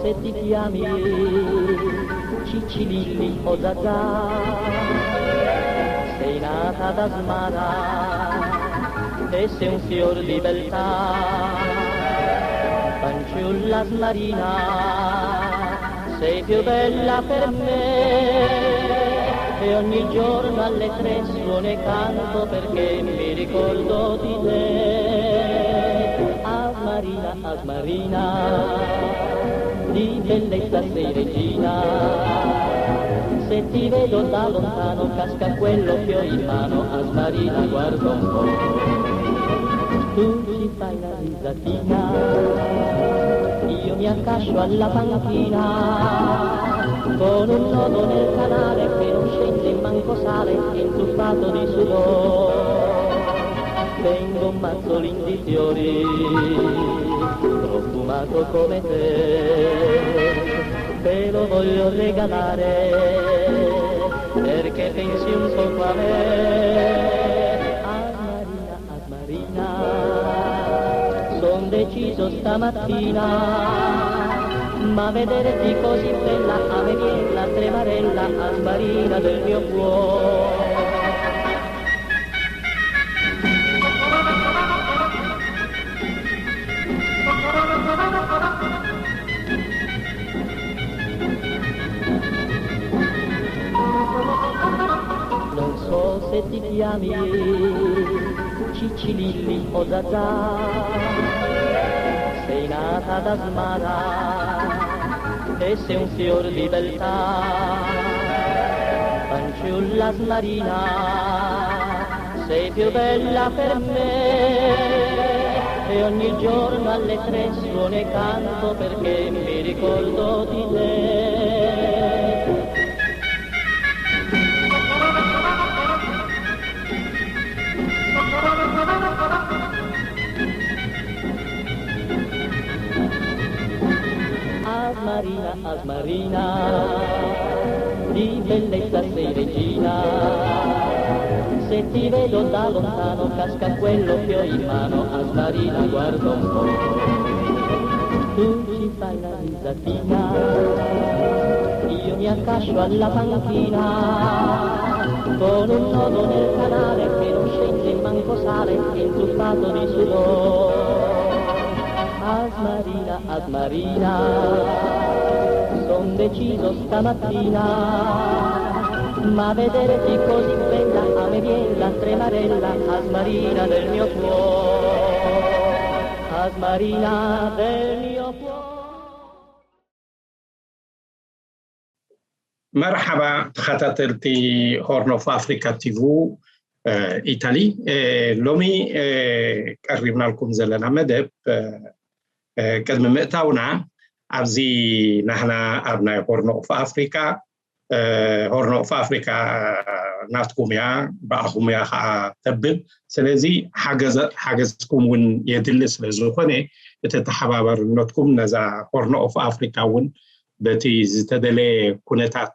Se ti chiami Ciccililli o Zazà, sei nata da smana e sei un fior di beltà. Fanciulla smarina, sei più bella per me e ogni giorno alle tre suono e canto perché mi ricordo di te. Asmarina, Asmarina, di bellezza sei regina. Se ti vedo da lontano casca quell'occhio in mano, Asmarina, guarda un po'. Tu ci fai la risatina, io mi accascio alla panchina, con un nodo nel canale che non scende manco sale, intuffato di sudore. Tengo un mazzolin di fiori, profumato come te, te lo voglio regalare, perché pensi un poco a me. Asmarina, Asmarina, son deciso stamattina, ma vederti così bella a me viene la tremarella, Asmarina del mio cuore. Non so se ti chiami Ciccililli o Zazà, sei nata da smana e sei un fior di beltà. Fanciulla smarina, sei più bella per me e ogni giorno alle tre suono e canto perché mi ricordo di te. Asmarina, Asmarina, di bellezza sei regina. Se ti vedo da lontano casca quell'occhio in mano, Asmarina, guarda un po'. Tu ci fai la risatina, io mi accascio alla panchina, con un nodo nel canale che non scende manco sale, intuffato di sudore. Asmarina, Asmarina, son deciso stamattina, ma vederti così bella a me viene la tremarella, Asmarina del mio cuore, Asmarina del mio cuore. መርሓባ ተኸታተልቲ ሆርን ኦፍ ኣፍሪካ ቲቪ ኢታሊ። ሎሚ ቀሪብናልኩም ዘለና መደብ፣ ቅድሚ ምእታውና ኣብዚ ናህና ኣብ ናይ ሆርን ኦፍ ኣፍሪካ፣ ሆርን ኦፍ ኣፍሪካ ናትኩም እያ፣ ብኣኹም እያ ከዓ ተብል። ስለዚ ሓገዝኩም እውን የድሊ ስለዝኾነ፣ እቲ ተሓባባርነትኩም ነዛ ሆርን ኦፍ ኣፍሪካ እውን በቲ ዝተደለየ ኩነታት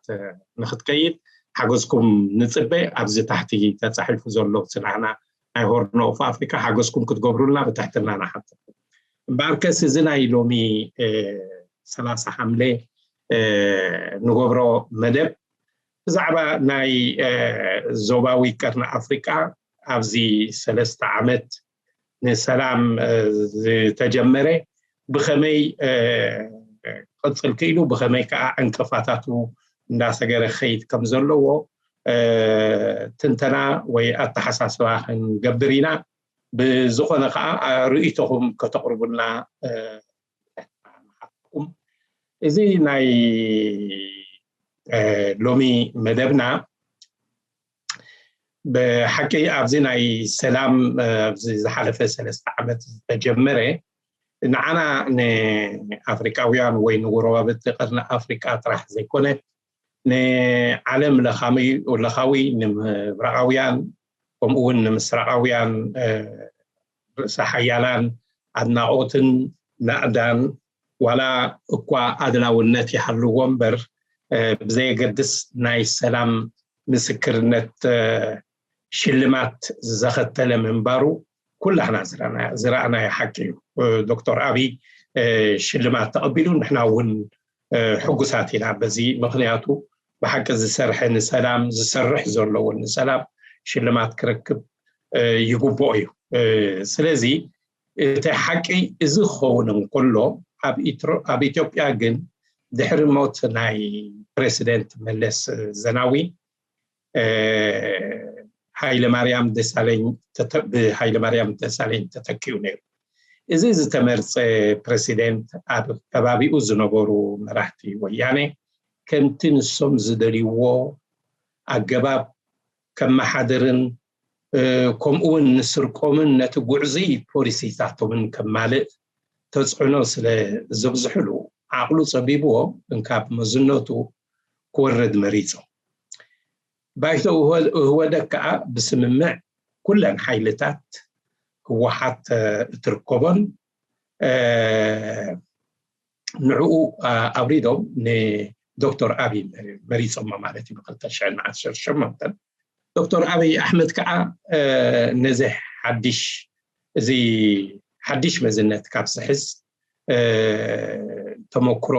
ንክትከይድ ሓገዝኩም ንፅበ። ኣብዚ ታሕቲ ተፃሒፉ ዘሎ ስናህና ናይ ሆርን ኦፍ ኣፍሪካ ሓገዝኩም ክትገብሩልና ብትሕትና ንሓተኩም። እምበኣርከስ እዚ ናይ ሎሚ ሰላሳ ሓምለ ንገብሮ መደብ ብዛዕባ ናይ ዞባዊ ቀርኒ ኣፍሪቃ ኣብዚ ሰለስተ ዓመት ንሰላም ዝተጀመረ ብኸመይ ክቕፅል ክኢሉ፣ ብኸመይ ከዓ ዕንቅፋታቱ እንዳሰገረ ክኸይድ ከም ዘለዎ ትንተና ወይ ኣተሓሳስባ ክንገብር ኢና። ብዝኾነ ከዓ ርእይቶኹም ከተቕርቡልና ንሓትኩም። እዚ ናይ ሎሚ መደብና ብሓቂ ኣብዚ ናይ ሰላም ኣብዚ ዝሓለፈ ሰለስተ ዓመት ዝተጀመረ ንዓና ንኣፍሪቃውያን ወይ ንጎረባብቲ ቀርኒ ኣፍሪቃ ጥራሕ ዘይኮነ ንዓለም ለኻዊ ንምብራቃውያን ከምኡ እውን ንምስራቃውያን ርእሰ ሓያላን ኣድናቆትን ናእዳን ዋላ እኳ ኣድላውነት ይሃልዎ እምበር ብዘየገድስ ናይ ሰላም ምስክርነት ሽልማት ዘኸተለ ምንባሩ ኩላህና ዝረኣናዮ ሓቂ እዩ። ዶክተር ኣብይ ሽልማት ተቐቢሉ ንሕና እውን ሕጉሳት ኢና በዚ። ምክንያቱ ብሓቂ ዝሰርሐ ንሰላም፣ ዝሰርሕ ዘለውን ንሰላም ሽልማት ክረክብ ይግብኦ እዩ። ስለዚ እቲ ሓቂ እዚ ክኸውን እንከሎ፣ ኣብ ኢትዮጵያ ግን ድሕሪ ሞት ናይ ፕሬዚደንት መለስ ዘናዊ ሃይለማርያም ደሳለኝ ብሃይለማርያም ደሳለኝ ተተኪኡ ነይሩ። እዚ ዝተመርፀ ፕሬዚደንት ኣብ ከባቢኡ ዝነበሩ መራሕቲ ወያነ ከምቲ ንሶም ዝደልይዎ ኣገባብ ከመሓድርን ከምኡ እውን ንስርቆምን ነቲ ጉዕዙይ ፖሊሲታቶምን ከማልእ ተፅዕኖ ስለ ዘብዝሕሉ ዓቕሉ ፀቢብዎ እንካብ መዝነቱ ክወርድ መሪፁ። ባይቶ ህወደግ ከዓ ብስምምዕ ኩለን ሓይልታት ህወሓት እትርከቦን ንዕኡ ኣውሪዶም ንዶክተር ኣብይ መሪፆሞ ማለት እዩ። ብክልተ ሽሕን ዓሰርተ ሸሞንተን ዶክተር ኣብይ ኣሕመድ ከዓ ነዚ ሓድሽ እዚ ሓድሽ መዝነት ካብ ዝሕዝ ተመክሮ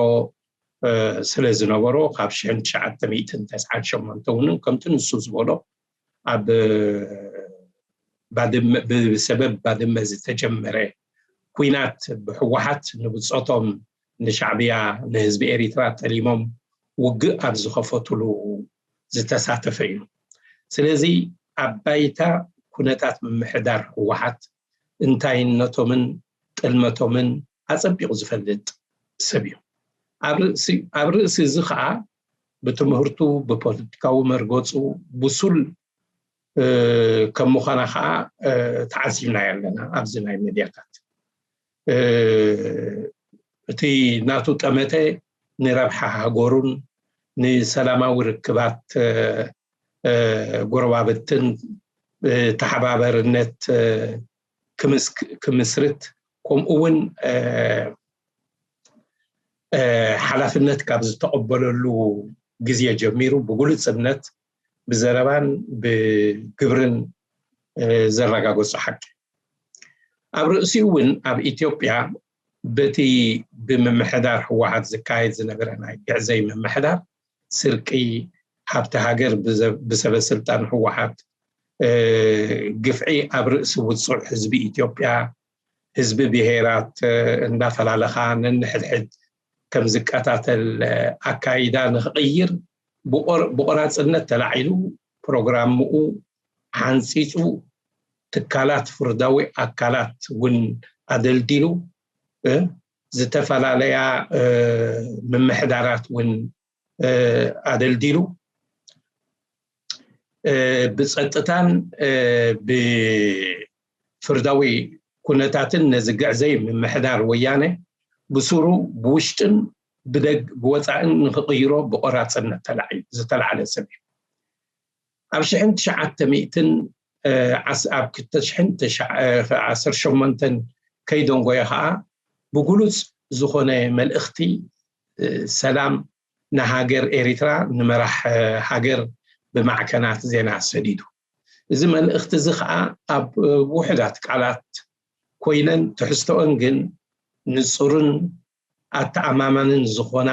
ስለ ዝነበሮ ካብ ሽሕን ትሽዓተ ሚእትን ተስዓን ሸሞንተ እውን ከምቲ ንሱ ዝበሎ ኣብ ብሰበብ ባድመ ዝተጀመረ ኲናት ብህወሓት ንብፆቶም ንሻዕብያ ንህዝቢ ኤሪትራ ጠሊሞም ውግእ ኣብ ዝኸፈትሉ ዝተሳተፈ እዩ። ስለዚ ኣብ ባይታ ኩነታት ምምሕዳር ህወሓት እንታይነቶምን ጥልመቶምን ኣፀቢቑ ዝፈልጥ ሰብ እዩ። ኣብ ርእሲ እዚ ከዓ ብትምህርቱ፣ ብፖለቲካዊ መርገፁ ብሱል ከም ምዃና ከዓ ተዓዚብናዮ ኣለና ኣብዚ ናይ ሚድያታት። እቲ ናቱ ጠመተ ንረብሓ ሃገሩን ንሰላማዊ ርክባት ጎረባብትን ተሓባበርነት ክምስርት ከምኡ እውን ሓላፍነት ካብ ዝተቐበለሉ ግዜ ጀሚሩ ብግሉፅነት ብዘረባን ብግብርን ዘረጋገፁ ሓቂ። ኣብ ርእሲኡ እውን ኣብ ኢትዮጵያ በቲ ብምምሕዳር ህወሓት ዝካየድ ዝነበረ ናይ ግዕዘይ ምምሕዳር፣ ስርቂ፣ ሃብቲ ሃገር ብሰበ ስልጣን ህወሓት፣ ግፍዒ ኣብ ርእሲ ውፁዕ ህዝቢ ኢትዮጵያ፣ ህዝቢ ብሄራት እንዳፈላለኻ ነንሕድሕድ ከም ዝቀታተል ኣካይዳ ንክቕይር ብቆራፅነት ተላዒሉ ፕሮግራምኡ ሓንፂፁ ትካላት ፍርዳዊ ኣካላት እውን ኣደልዲሉ ዝተፈላለያ ምምሕዳራት እውን ኣደልዲሉ ብፀጥታን ብፍርዳዊ ኩነታትን ነዚ ግዕዘይ ምምሕዳር ወያነ ብሱሩ ብውሽጥን ብወፃእን ንክቕይሮ ብቆራፅነት ዝተላዓለ ሰብ እዩ። ኣብ ሽሕን ትሽዓተ ሚእትን ኣብ ክልተ ሽሕን ዓሰርተ ሸሞንተን ከይደንጎየ ከዓ ብግሉፅ ዝኾነ መልእኽቲ ሰላም ንሃገር ኤሪትራ ንመራሕ ሃገር ብማዕከናት ዜና ሰዲዱ። እዚ መልእኽቲ እዚ ከዓ ኣብ ውሕዳት ቃላት ኮይነን ትሕዝቶኦን ግን ንፁርን ኣተኣማማንን ዝኾና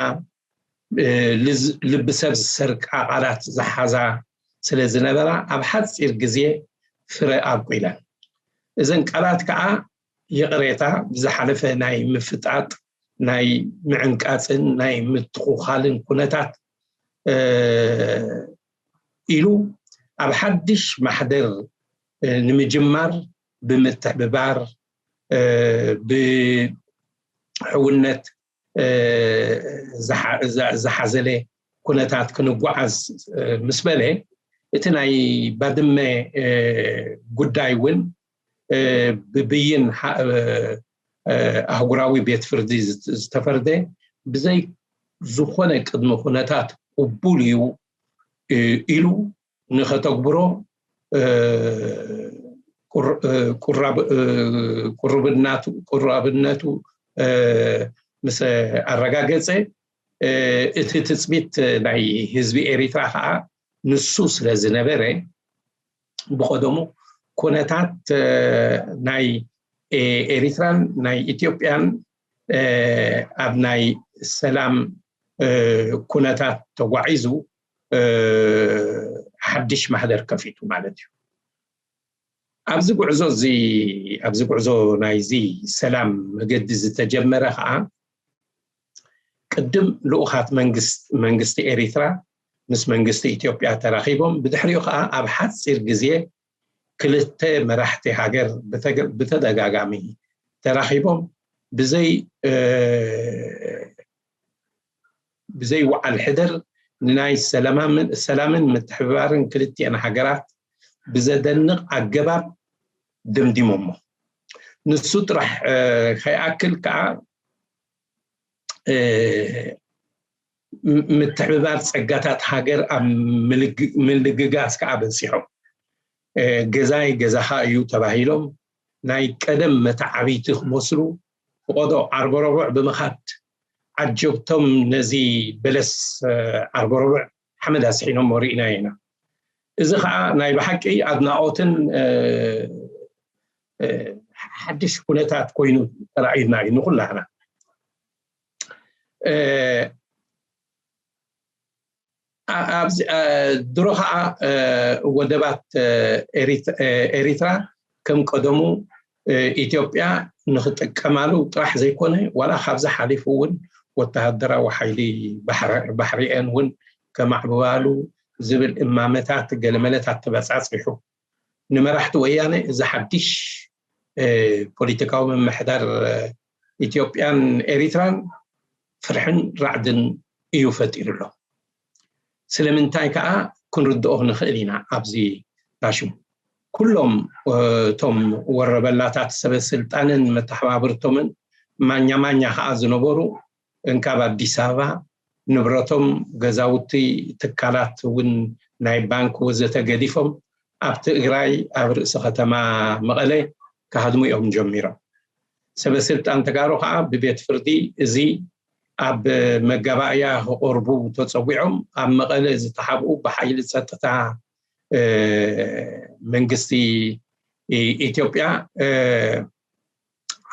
ልቢ ሰብ ዝሰርቃ ቃላት ዝሓዛ ስለ ዝነበራ ኣብ ሓፂር ግዜ ፍረ ኣብቁለን። እዘን ቃላት ከዓ ይቕሬታ፣ ብዝሓለፈ ናይ ምፍጣጥ ናይ ምዕንቃፅን ናይ ምትኹኻልን ኩነታት ኢሉ ኣብ ሓድሽ ማሕደር ንምጅማር ብምትሕብባር ብሕውነት ዝሓዘለ ኩነታት ክንጓዓዝ ምስ በለ እቲ ናይ ባድመ ጉዳይ እውን ብብይን ኣህጉራዊ ቤት ፍርዲ ዝተፈርደ ብዘይ ዝኾነ ቅድሚ ኩነታት ቅቡል እዩ ኢሉ ንኸተግብሮ ቁሩብነቱ ምስ ኣረጋገፀ እቲ ትፅቢት ናይ ህዝቢ ኤሪትራ ከዓ ንሱ ስለ ዝነበረ ብቐደሙ ኩነታት ናይ ኤሪትራን ናይ ኢትዮጵያን ኣብ ናይ ሰላም ኩነታት ተጓዒዙ ሓድሽ ማህደር ከፊቱ ማለት እዩ። ኣብዚ ጉዕዞ እዚ ኣብዚ ጉዕዞ ናይዚ ሰላም መገዲ ዝተጀመረ ከዓ ቅድም ልኡኻት መንግስቲ ኤሪትራ ምስ መንግስቲ ኢትዮጵያ ተራኺቦም፣ ብድሕሪኡ ከዓ ኣብ ሓፂር ግዜ ክልተ መራሕቲ ሃገር ብተደጋጋሚ ተራኺቦም ብዘይ ብዘይ ወዓል ሕደር ንናይ ሰላምን ምትሕብባርን ክልቲኤን ሃገራት ብዘደንቕ ኣገባብ ደምዲሞሞ። ንሱ ጥራሕ ከይኣክል ከዓ ምትሕብባር ፀጋታት ሃገር ኣብ ምልግጋስ ከዓ በፂሖም። ገዛይ ገዛኻ እዩ ተባሂሎም ናይ ቀደም መተዓብይቲ ክመስሉ ፍቆዶ ዓርበረቡዕ ብምኻድ ዓጀብቶም ነዚ በለስ ዓርበረቡዕ ሓመድ ኣስሒኖሞ ርኢናዮ ኢና። እዚ ከዓ ናይ ብሓቂ ኣድናቆትን ሓድሽ ኩነታት ኮይኑ ተራእዩና እዩ ንኩላህና። ድሮ ከዓ ወደባት ኤሪትራ ከም ቀደሙ ኢትዮጵያ ንክጥቀማሉ ጥራሕ ዘይኮነ ዋላ ካብዚ ሓሊፉ እውን ወተሃደራዊ ሓይሊ ባሕሪአን እውን ከማዕብባሉ ዝብል እማመታት ገለመለታት ተበፃፂሑ። ንመራሕቲ ወያነ እዚ ሓድሽ ፖለቲካዊ ምምሕዳር ኢትዮጵያን ኤሪትራን ፍርሕን ራዕድን እዩ ፈጢሩሎም። ስለምንታይ ከዓ ክንርድኦ ንኽእል ኢና። ኣብዚ ዳሽሙ ኩሎም እቶም ወረበላታት ሰበ ስልጣንን መተሓባብርቶምን ማኛ ማኛ ከዓ ዝነበሩ እንካብ ኣዲስ ኣበባ ንብረቶም፣ ገዛውቲ፣ ትካላት እውን ናይ ባንክ ወዘተ ገዲፎም ኣብ ትግራይ ኣብ ርእሲ ከተማ መቐለ ክሃድሙ እዮም ጀሚሮም። ሰበ ስልጣን ተጋሩ ከዓ ብቤት ፍርዲ እዚ ኣብ መጋባእያ ክቐርቡ ተፀዊዖም ኣብ መቐለ ዝተሓብኡ ብሓይሊ ፀጥታ መንግስቲ ኢትዮጵያ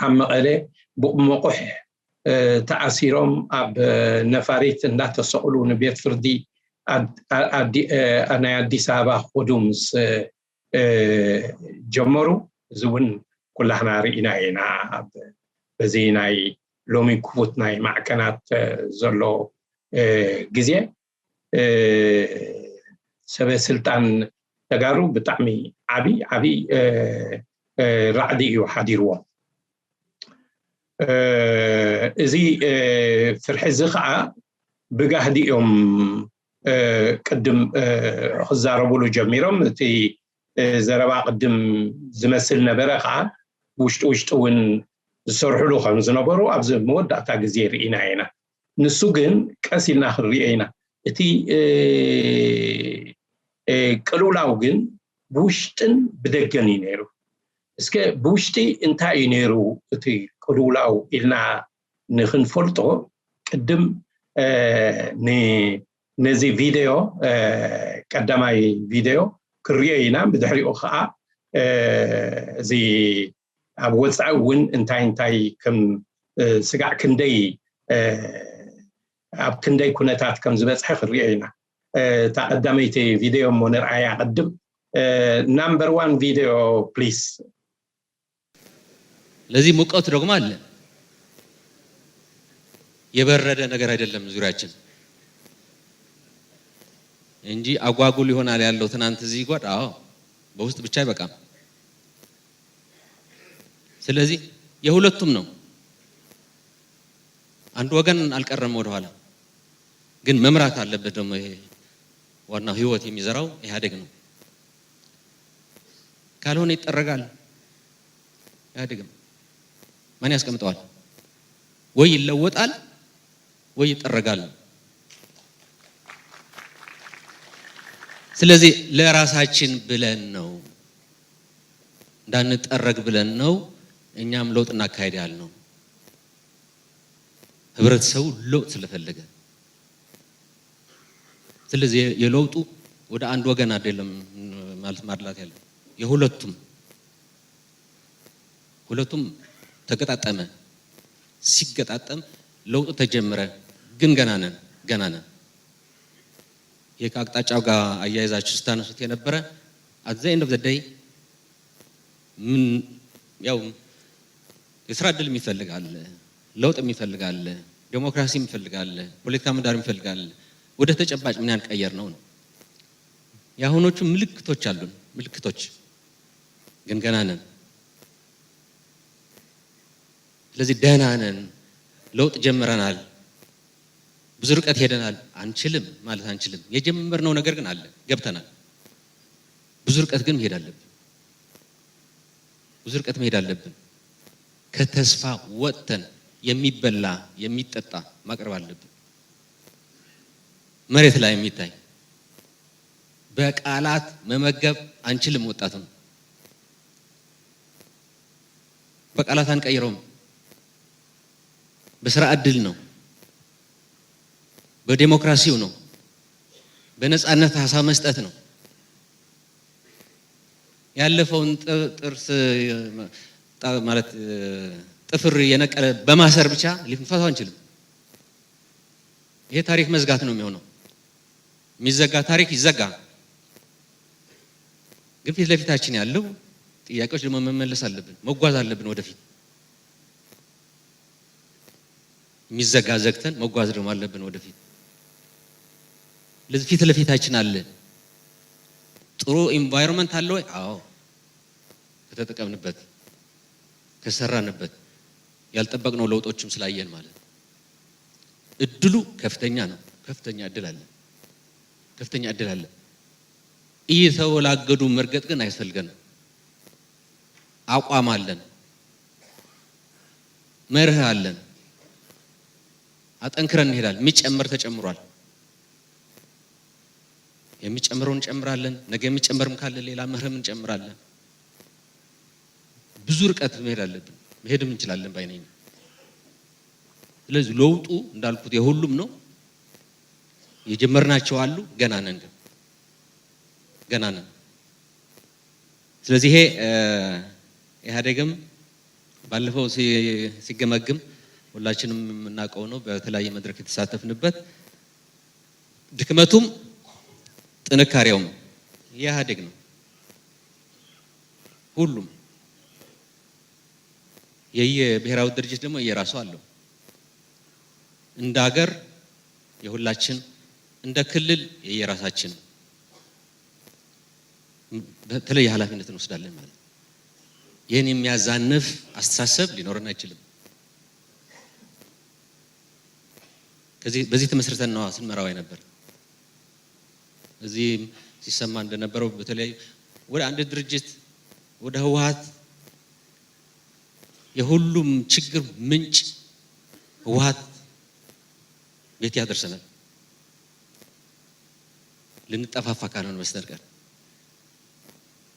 ኣብ መቐለ ብመቑሕ ተኣሲሮም ኣብ ነፋሪት እንዳተሰቕሉ ንቤት ፍርዲ ናይ ኣዲስ ኣበባ ክኸዱ ምስ ጀመሩ፣ እዚ እውን ኩላህና ርኢና ኢና። በዚ ናይ ሎሚ ክፉት ናይ ማዕቀናት ዘሎ ግዜ ሰበ ስልጣን ተጋሩ ብጣዕሚ ዓብዪ ዓብዪ ራዕዲ እዩ ሓዲርዎም። እዚ ፍርሒ እዚ ከዓ ብጋህዲ እዮም ቅድም ክዛረቡሉ ጀሚሮም። እቲ ዘረባ ቅድም ዝመስል ነበረ ከዓ ውሽጢ ውሽጢ እውን ዝሰርሕሉ ከም ዝነበሩ ኣብዚ መወዳእታ ግዜ ርኢና ኢና። ንሱ ግን ቀስ ኢልና ክንሪኦ ኢና። እቲ ቅልውላው ግን ብውሽጥን ብደገን እዩ ነይሩ። እስከ ብውሽጢ እንታይ እዩ ነይሩ እቲ ቅልውላው ኢልና ንክንፈልጦ ቅድም ነዚ ቪደዮ ቀዳማይ ቪደዮ ክሪኦ ኢና። ብድሕሪኡ ከዓ እዚ ኣብ ወፃኢ እውን እንታይ እንታይ ከም ስጋዕ ክንደይ ኣብ ክንደይ ኩነታት ከም ዝበፅሐ ክሪኦ ኢና። እታ ቀዳመይቲ ቪደዮ እሞ ንርኣያ ቅድም። ናምበር ዋን ቪደዮ ፕሊስ። ለዚህ ሙቀት ደግሞ አለ። የበረደ ነገር አይደለም ዙሪያችን እንጂ አጓጉል ይሆናል ያለው ትናንት እዚህ ጓድ። አዎ በውስጥ ብቻ አይበቃም። ስለዚህ የሁለቱም ነው። አንዱ ወገን አልቀረም ወደኋላ። ግን መምራት አለበት ደግሞ። ይሄ ዋናው ህይወት የሚዘራው ኢህአዴግ ነው። ካልሆነ ይጠረጋል። ኢህአዴግም ማን ያስቀምጠዋል? ወይ ይለወጣል ወይ ይጠረጋል። ስለዚህ ለራሳችን ብለን ነው፣ እንዳንጠረግ ብለን ነው እኛም ለውጥ እናካሄድ ያልነው። ህብረተሰቡ ለውጥ ስለፈለገ። ስለዚህ የለውጡ ወደ አንድ ወገን አይደለም ማለት ማድላት ያለ፣ የሁለቱም ሁለቱም ተገጣጠመ። ሲገጣጠም ለውጡ ተጀመረ። ግን ገና ነን። ገና ነን። ይህ ከአቅጣጫው ጋር አያይዛችሁ ስታነሱት የነበረ at the end of the day ምን ያው የስራ እድል የሚፈልግ አለ፣ ለውጥ የሚፈልግ አለ፣ ዴሞክራሲ የሚፈልግ አለ፣ ፖለቲካ ምህዳር የሚፈልግ አለ። ወደ ተጨባጭ ምን ያህል ቀየር ነው ነው። የአሁኖቹ ምልክቶች አሉን፣ ምልክቶች ግን ገና ነን። ስለዚህ ደህና ነን፣ ለውጥ ጀምረናል፣ ብዙ ርቀት ሄደናል አንችልም ማለት አንችልም። የጀመርነው ነገር ግን አለ፣ ገብተናል። ብዙ ርቀት ግን መሄድ አለብን። ብዙ ርቀት መሄድ አለብን። ከተስፋ ወጥተን የሚበላ የሚጠጣ ማቅረብ አለብን። መሬት ላይ የሚታይ በቃላት መመገብ አንችልም። ወጣቱን በቃላት አንቀይረውም። በስራ እድል ነው፣ በዴሞክራሲው ነው፣ በነጻነት ሀሳብ መስጠት ነው። ያለፈውን ጥ- ጥርስ ጣ- ማለት ጥፍር የነቀለ በማሰር ብቻ ልንፈታው አንችልም። ይሄ ታሪክ መዝጋት ነው የሚሆነው። የሚዘጋ ታሪክ ይዘጋ። ግን ፊት ለፊታችን ያለው ጥያቄዎች ደግሞ መመለስ አለብን፣ መጓዝ አለብን ወደፊት። የሚዘጋ ዘግተን መጓዝ ደግሞ አለብን ወደፊት። ስለዚህ ፊት ለፊታችን አለ። ጥሩ ኢንቫይሮንመንት አለ ወይ? አዎ፣ ከተጠቀምንበት፣ ከሰራንበት፣ ያልጠበቅነው ለውጦችም ስላየን ማለት ነው። እድሉ ከፍተኛ ነው። ከፍተኛ እድል አለ። ከፍተኛ እድል አለ። እየተወላገዱ መርገጥ ግን አያስፈልገንም። አቋም አለን፣ መርህ አለን። አጠንክረን እንሄዳለን። የሚጨመር ተጨምሯል። የሚጨምረውን እንጨምራለን። ነገ የሚጨመርም ካለ ሌላ መርህም እንጨምራለን። ብዙ ርቀት መሄድ አለብን። መሄድም እንችላለን ባይ ነኝ። ስለዚህ ለውጡ እንዳልኩት የሁሉም ነው። የጀመርናቸው አሉ፣ ገና ነን፣ ግን ገና ነን። ስለዚህ ይሄ ኢህአዴግም ባለፈው ሲ- ሲገመግም ሁላችንም የምናውቀው ነው። በተለያየ መድረክ የተሳተፍንበት ድክመቱም ጥንካሬውም የኢህአዴግ ነው። ሁሉም የየብሔራዊ ድርጅት ደግሞ የራሱ አለው። እንደ ሀገር የሁላችን፣ እንደ ክልል የየራሳችን በተለየ ኃላፊነት እንወስዳለን ማለት ነው። ይህን የሚያዛንፍ አስተሳሰብ ሊኖረን አይችልም። ከዚህ በዚህ ተመስርተን ነው ስንመራው የነበር። እዚህ ሲሰማ እንደነበረው በተለይ ወደ አንድ ድርጅት ወደ ህወሓት የሁሉም ችግር ምንጭ ህወሓት ቤት ያደርሰናል። ልንጠፋፋ ካልሆነ በስተቀር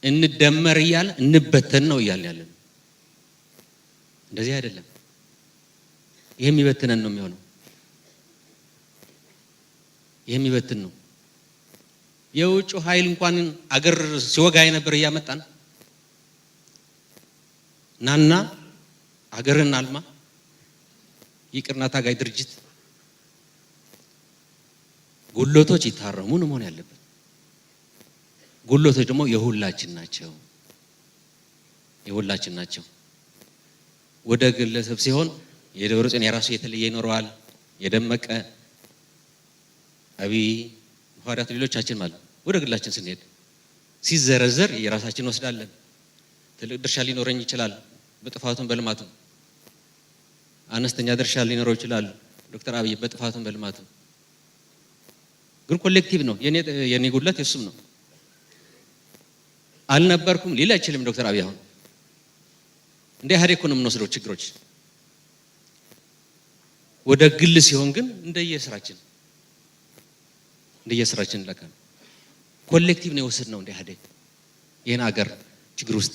እንደመር እያለ እንበተን ነው እያልን ያለን። እንደዚህ አይደለም። ይሄ የሚበትነን ነው የሚሆነው። ይሄ የሚበትን ነው። የውጭ ኃይል እንኳን አገር ሲወጋ የነበር እያመጣን ናና አገርን አልማ ይቅርና ታጋይ ድርጅት ጉድለቶች ይታረሙ ነው መሆን ያለበት። ጉድለቶች ደግሞ የሁላችን ናቸው፣ የሁላችን ናቸው። ወደ ግለሰብ ሲሆን የደብረጽዮን የራሱ የተለየ ይኖረዋል፣ የደመቀ አብይ፣ ሐዋርያት፣ ሌሎቻችን ማለት ነው። ወደ ግላችን ስንሄድ ሲዘረዘር የራሳችን እንወስዳለን። ትልቅ ድርሻ ሊኖረኝ ይችላል በጥፋቱም በልማቱም። አነስተኛ ድርሻ ሊኖረው ይችላል ዶክተር አብይ በጥፋቱም በልማቱም። ግን ኮሌክቲቭ ነው። የኔ የኔ ጉድለት የሱም ነው። አልነበርኩም ሊል አይችልም ዶክተር አብይ። አሁን እንደ ኢህአዴግ እኮ ነው የምንወስደው ችግሮች። ወደ ግል ሲሆን ግን እንደየስራችን እንደየስራችን ለካ ኮሌክቲቭ ነው የወሰድነው እንደ ኢህአዴግ። ይህን አገር ችግር ውስጥ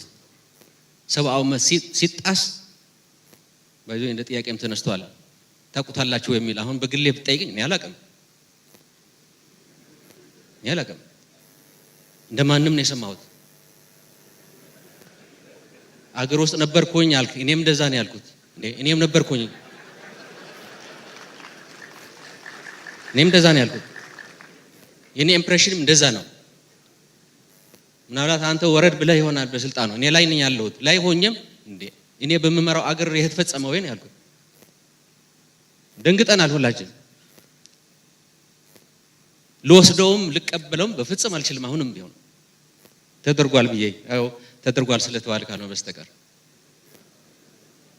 ሰብአዊ መብት ሲ- ሲጣስ በዚህ እንደ ጥያቄም ተነስቷል። ታውቁታላችሁ የሚል አሁን በግሌ ብትጠይቅኝ እኔ አላውቅም፣ እኔ አላውቅም። እንደማንም ነው የሰማሁት። አገር ውስጥ ነበርኩኝ አልክ፣ እኔም እንደዛ ነው ያልኩት። እንዴ እኔም ነበርኩኝ። እኔም እንደዛ ነው ያልኩት። የኔ ኢምፕሬሽንም እንደዛ ነው። ምናልባት አንተ ወረድ ብለህ ይሆናል በስልጣኑ፣ እኔ ላይ ነኝ ያለሁት። ላይ ሆኜም እንዴ እኔ በምመራው አገር ይሄ ተፈጸመ ወይ ነው ያልኩት። ደንግጠናል ሁላችን። ልወስደውም ልቀበለውም በፍጹም አልችልም። አሁንም ቢሆን ተደርጓል ብዬ፣ ያው ተደርጓል ስለተባለ ካልሆነ በስተቀር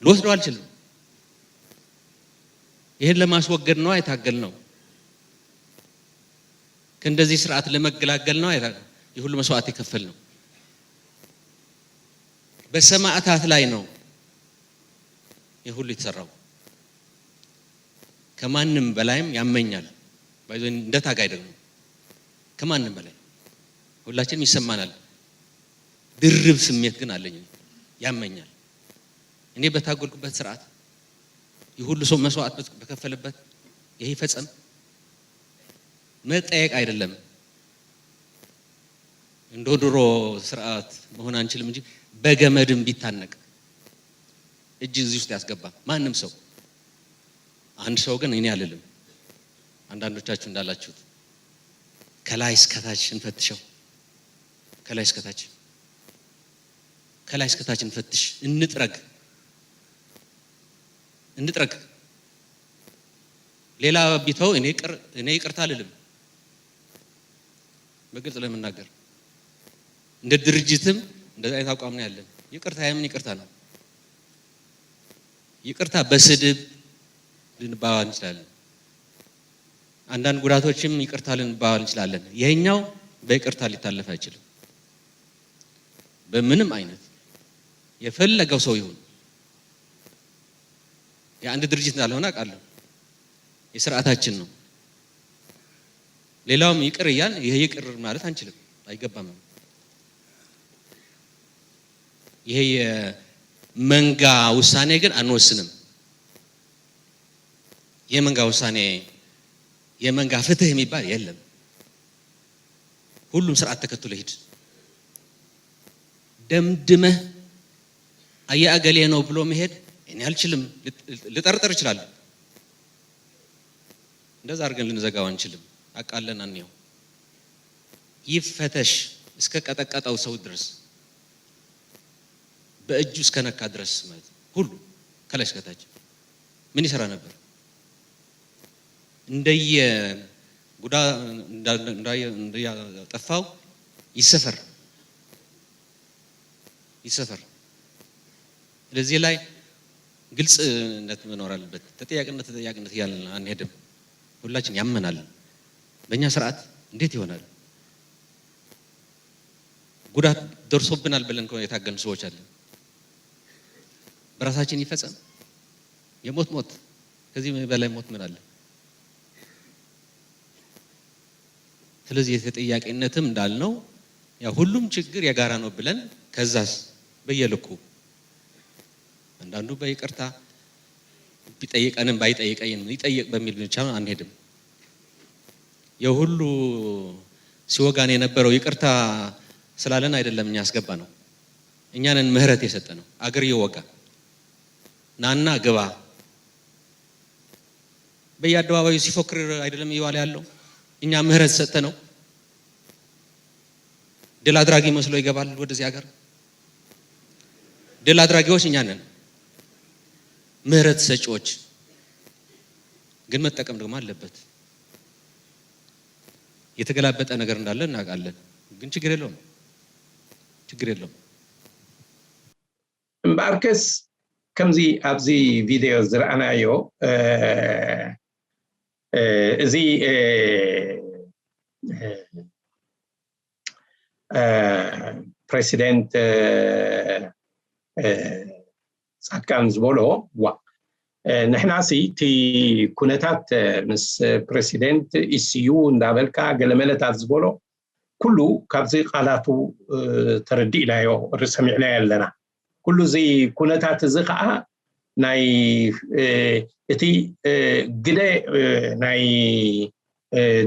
ልወስደው አልችልም። ይሄን ለማስወገድ ነው የታገል ነው። ከእንደዚህ ስርዓት ለመገላገል ነው የታ- ይህ ሁሉ መስዋዕት የከፈል ነው። በሰማዕታት ላይ ነው ይህ ሁሉ የተሰራው። ከማንም በላይም ያመኛል። ባይዞ እንደ ታጋይ ደግሞ ከማንም በላይ ሁላችንም ይሰማናል። ድርብ ስሜት ግን አለኝ። ያመኛል። እኔ በታገልኩበት ስርዓት ይህ ሁሉ ሰው መስዋዕት በከፈለበት ይሄ ይፈጸም መጠየቅ አይደለም። እንደ ድሮ ስርዓት መሆን አንችልም እንጂ በገመድም ቢታነቅ እጅ እዚህ ውስጥ ያስገባ ማንም ሰው። አንድ ሰው ግን እኔ አልልም። አንዳንዶቻችሁ እንዳላችሁት ከላይ እስከታች እንፈትሸው። ከላይ እስከታች ከላይ እስከታች እንፈትሽ፣ እንጥረግ፣ እንጥረግ። ሌላ ቢተው እኔ ቅር እኔ ይቅርታ አልልም። በግልጽ ለመናገር እንደ ድርጅትም እንደዚህ አይነት አቋም ነው ያለን። ይቅርታ የምን ይቅርታ ነው? ይቅርታ በስድብ ልንባባል እንችላለን። አንዳንድ ጉዳቶችም ይቅርታ ልንባባል እንችላለን። ይሄኛው በይቅርታ ሊታለፍ አይችልም። በምንም አይነት የፈለገው ሰው ይሁን የአንድ ድርጅት እንዳልሆነ አውቃለሁ። የስርዓታችን ነው። ሌላውም ይቅር እያል ይሄ ይቅር ማለት አንችልም፣ አይገባምም። ይሄ የመንጋ ውሳኔ ግን አንወስንም። የመንጋ ውሳኔ፣ የመንጋ ፍትህ የሚባል የለም። ሁሉም ስርዓት ተከትሎ ሂድ። ደምድመህ አየ አገሌ ነው ብሎ መሄድ እኔ አልችልም፣ ልጠርጠር እችላለሁ። እንደዛ አድርገን ልንዘጋው አንችልም። አቃለን አንየው። ይፈተሽ እስከ ቀጠቀጠው ሰው ድረስ፣ በእጁ እስከ ነካ ድረስ ማለት ነው። ሁሉ ከላይ እስከታች ምን ይሰራ ነበር? እንደየ ጉዳ እንዳየ እንዳያጠፋው ይሰፈር ይሰፈር። ስለዚህ ላይ ግልጽነት መኖር አለበት። ተጠያቂነት ተጠያቂነት እያልን አንሄድም። ሁላችን ያመናል። በእኛ ስርዓት እንዴት ይሆናል? ጉዳት ደርሶብናል ብለን ከሆነ የታገልን ሰዎች አለን። በራሳችን ይፈጸም የሞት ሞት፣ ከዚህ በላይ ሞት ምን አለ? ስለዚህ የተጠያቂነትም እንዳልነው ያ ሁሉም ችግር የጋራ ነው ብለን ከዛስ በየልኩ አንዳንዱ በይቅርታ ቢጠይቀንም ባይጠይቀንም ይጠይቅ በሚል ብቻ አንሄድም። የሁሉ ሲወጋን የነበረው ይቅርታ ስላለን አይደለም እኛ ያስገባ ነው። እኛንን ምህረት የሰጠ ነው። አገር እየወጋ ናና ግባ በየአደባባዩ ሲፎክር አይደለም እየዋለ ያለው። እኛ ምህረት ሰጠ ነው። ድል አድራጊ መስሎ ይገባል ወደዚህ ሀገር። ድል አድራጊዎች እኛ ነን፣ ምህረት ሰጪዎች። ግን መጠቀም ደግሞ አለበት። የተገላበጠ ነገር እንዳለ እናውቃለን። ግን ችግር የለውም፣ ችግር የለውም። እምበኣርከስ ከምዚ ኣብዚ ቪድዮ ዝረኣናዮ እዚ ፕሬሲደንት ፃድቃን ዝበሎ ዋ ንሕናሲ እቲ ኩነታት ምስ ፕሬሲደንት ኢስዩ እንዳበልካ ገለመለታት ዝበሎ ኩሉ ካብዚ ቃላቱ ተረዲእናዮ ሰሚዕናዮ ኣለና። ኩሉ እዚ ኩነታት እዚ ከዓ ናይ እቲ ግደ ናይ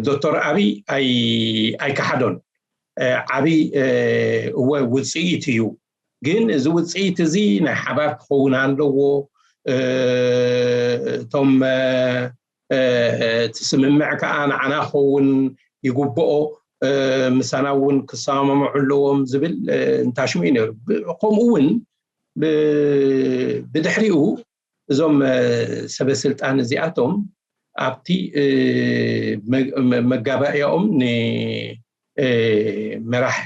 ዶክተር ኣብይ ኣይከሓዶን። ዓብይ እወ ውፅኢት እዩ፣ ግን እዚ ውፅኢት እዚ ናይ ሓባር ክኸውን ኣለዎ። እቶም እቲ ስምምዕ ከዓ ንዓና ክኸውን ይግብኦ፣ ምሳና እውን ክሰማምዑ ኣለዎም ዝብል እንታሽሙ እዩ ነይሩ። ከምኡ እውን ብድሕሪኡ እዞም ሰበ ስልጣን እዚኣቶም ኣብቲ መጋባእያኦም ንመራሕ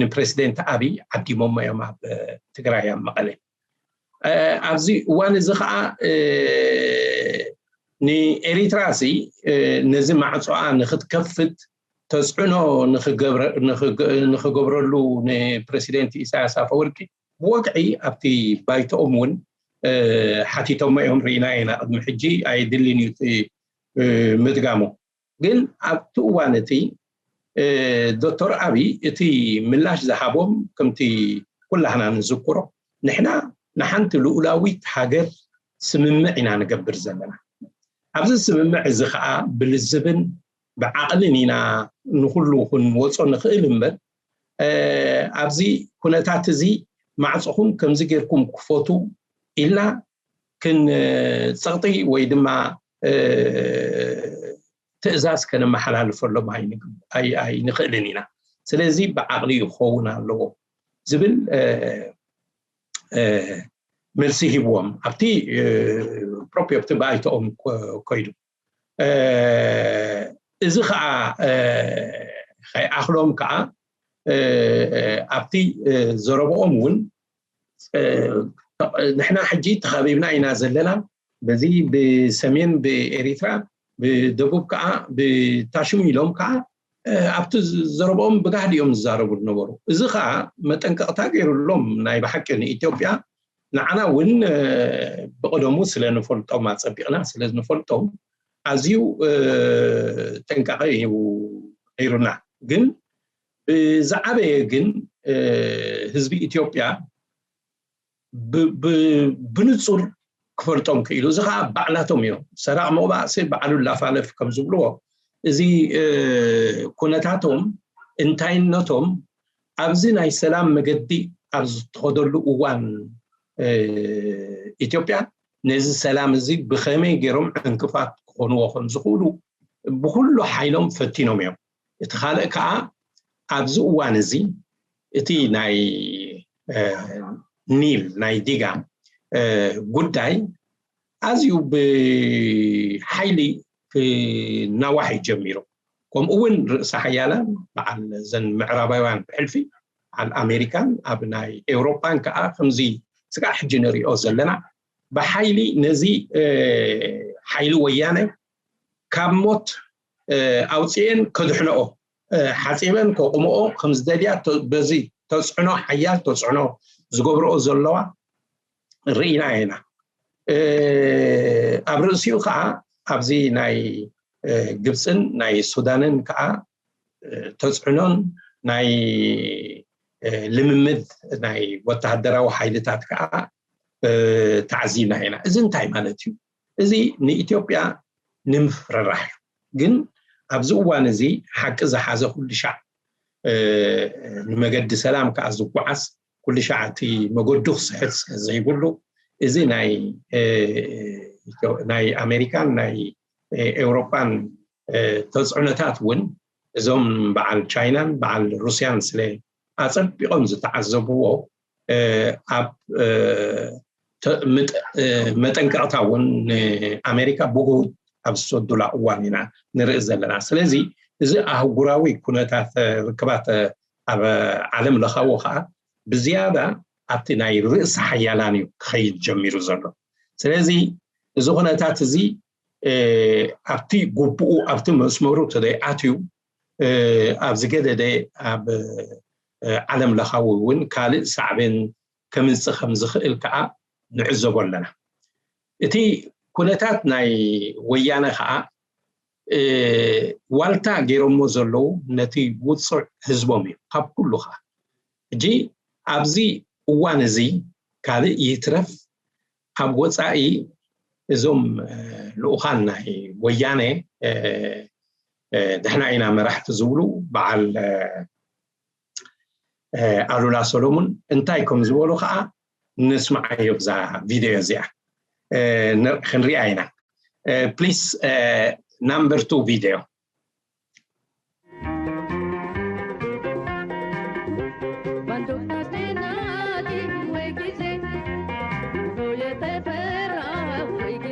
ንፕሬዚደንት ኣብይ ዓዲሞሞ እዮም ኣብ ትግራይ ኣብ መቐለ። ኣብዚ እዋን እዚ ከዓ ንኤሪትራ ሲ ነዚ ማዕፆኣ ንክትከፍት ተፅዕኖ ንክገብረሉ ንፕሬዚደንት ኢሳያስ ኣፈወርቂ ብወግዒ ኣብቲ ባይቶኦም እውን ሓቲቶሞ እዮም፣ ርኢና ኢና ቅድሚ ሕጂ፣ ኣየድልን እዩ እቲ ምድጋሙ። ግን ኣብቲ እዋን እቲ ዶክተር ኣብይ እቲ ምላሽ ዝሃቦም ከምቲ ኩላህና ንዝክሮ፣ ንሕና ንሓንቲ ልኡላዊት ሃገር ስምምዕ ኢና ንገብር ዘለና። ኣብዚ ስምምዕ እዚ ከዓ ብልዝብን ብዓቕልን ኢና ንኩሉ ክንወፆ ንኽእል እምበር ኣብዚ ኩነታት እዚ ማዕፅኹም ከምዚ ጌርኩም ክፈቱ ኢልና ክንፀቕጢ ወይ ድማ ትእዛዝ ከነመሓላልፈሎም ኣይንኽእልን ኢና። ስለዚ ብዓቕሊ ክኸውን ኣለዎ ዝብል መልሲ ሂብዎም ኣብቲ ፕሮፕዮፕቲ ባይቶኦም ኮይዱ። እዚ ከዓ ከይኣኽሎም ከዓ ኣብቲ ዘረብኦም እውን ንሕና ሕጂ ተኸቢብና ኢና ዘለና፣ በዚ ብሰሜን ብኤሪትራ ብደቡብ ከዓ ብታሽሙ ኢሎም ከዓ ኣብቲ ዘረብኦም ብጋህዲ እዮም ዝዛረቡ ዝነበሩ። እዚ ከዓ መጠንቀቕታ ገይሩሎም ናይ ብሓቂ ንኢትዮጵያ፣ ንዓና እውን ብቐደሙ ስለ ንፈልጦም፣ ኣፀቢቕና ስለ ንፈልጦም ኣዝዩ ጥንቃቐ እዩ ነይሩና። ግን ብዝዓበየ ግን ህዝቢ ኢትዮጵያ ብንፁር ክፈልጦም ክኢሉ። እዚ ከዓ ባዕላቶም እዮም። ሰራቕ መቑባእሲ ባዕሉ ላፋለፍ ከም ዝብልዎ፣ እዚ ኩነታቶም፣ እንታይነቶም ኣብዚ ናይ ሰላም መገዲ ኣብ ዝተኸደሉ እዋን ኢትዮጵያ ነዚ ሰላም እዚ ብኸመይ ገይሮም ዕንቅፋት ክኾንዎ ከም ዝኽእሉ ብኩሉ ሓይሎም ፈቲኖም እዮም። እቲ ካልእ ከዓ ኣብዚ እዋን እዚ እቲ ናይ ኒል ናይ ዲጋ ጉዳይ ኣዝዩ ብሓይሊ ክናዋሕ እዩ ጀሚሩ። ከምኡ እውን ርእሰ ሓያላን በዓል ዘን ምዕራባውያን ብሕልፊ በዓል ኣሜሪካን ኣብ ናይ ኤውሮጳን ከዓ ከምዚ ስጋዕ ሕጂ ንሪኦ ዘለና ብሓይሊ ነዚ ሓይሊ ወያነ ካብ ሞት ኣውፅኤን ከድሕነኦ ሓፂበን ከቁመኦ ከም ዝደልያ በዚ ተፅዕኖ ሓያል ተፅዕኖ ዝገብረኦ ዘለዋ ርኢና ኢና። ኣብ ርእሲኡ ከዓ ኣብዚ ናይ ግብፅን ናይ ሱዳንን ከዓ ተፅዕኖን ናይ ልምምድ ናይ ወተሃደራዊ ሓይልታት ከዓ ተዓዚብና ኢና። እዚ እንታይ ማለት እዩ? እዚ ንኢትዮጵያ ንምፍርራሕ እዩ። ግን ኣብዚ እዋን እዚ ሓቂ ዝሓዘ ኩሉ ሻዕ ንመገዲ ሰላም ከዓ ዝጓዓዝ ኩሉ ሻዕ እቲ መገዱ ክስሕት ስለ ዘይብሉ እዚ ናይ ኣሜሪካን ናይ ኤውሮጳን ተፅዕኖታት እውን እዞም በዓል ቻይናን በዓል ሩስያን ስለ ኣፀቢቖም ዝተዓዘብዎ ኣብ መጠንቀቕታ እውን ንኣሜሪካ ብግሁድ ኣብ ዝሰዱላ እዋን ኢና ንርኢ ዘለና። ስለዚ እዚ ኣህጉራዊ ኩነታት ርክባት ኣብ ዓለም ለኻዊ ከዓ ብዝያዳ ኣብቲ ናይ ርእሲ ሓያላን እዩ ክኸይድ ጀሚሩ ዘሎ። ስለዚ እዚ ኩነታት እዚ ኣብቲ ጉቡኡ ኣብቲ መስመሩ ተደይ ኣትዩ ኣብ ዝገደደ ኣብ ዓለም ለኻዊ እውን ካልእ ሳዕቤን ከምፅእ ከም ዝኽእል ከዓ ንዕዘቦ ኣለና። እቲ ኩነታት ናይ ወያነ ከዓ ዋልታ ገይሮሞ ዘለዉ ነቲ ውፁዕ ህዝቦም እዩ። ካብ ኩሉ ከዓ ሕጂ ኣብዚ እዋን እዚ ካልእ ይትረፍ ኣብ ወፃኢ እዞም ልኡኻን ናይ ወያነ ድሕና ኢና መራሕቲ ዝብሉ በዓል ኣሉላ ሰሎሙን እንታይ ከም ዝበሉ ከዓ ንስምዓዮ ብዛ ቪድዮ እዚኣ ክንሪኣ ኢና። Please, number two video.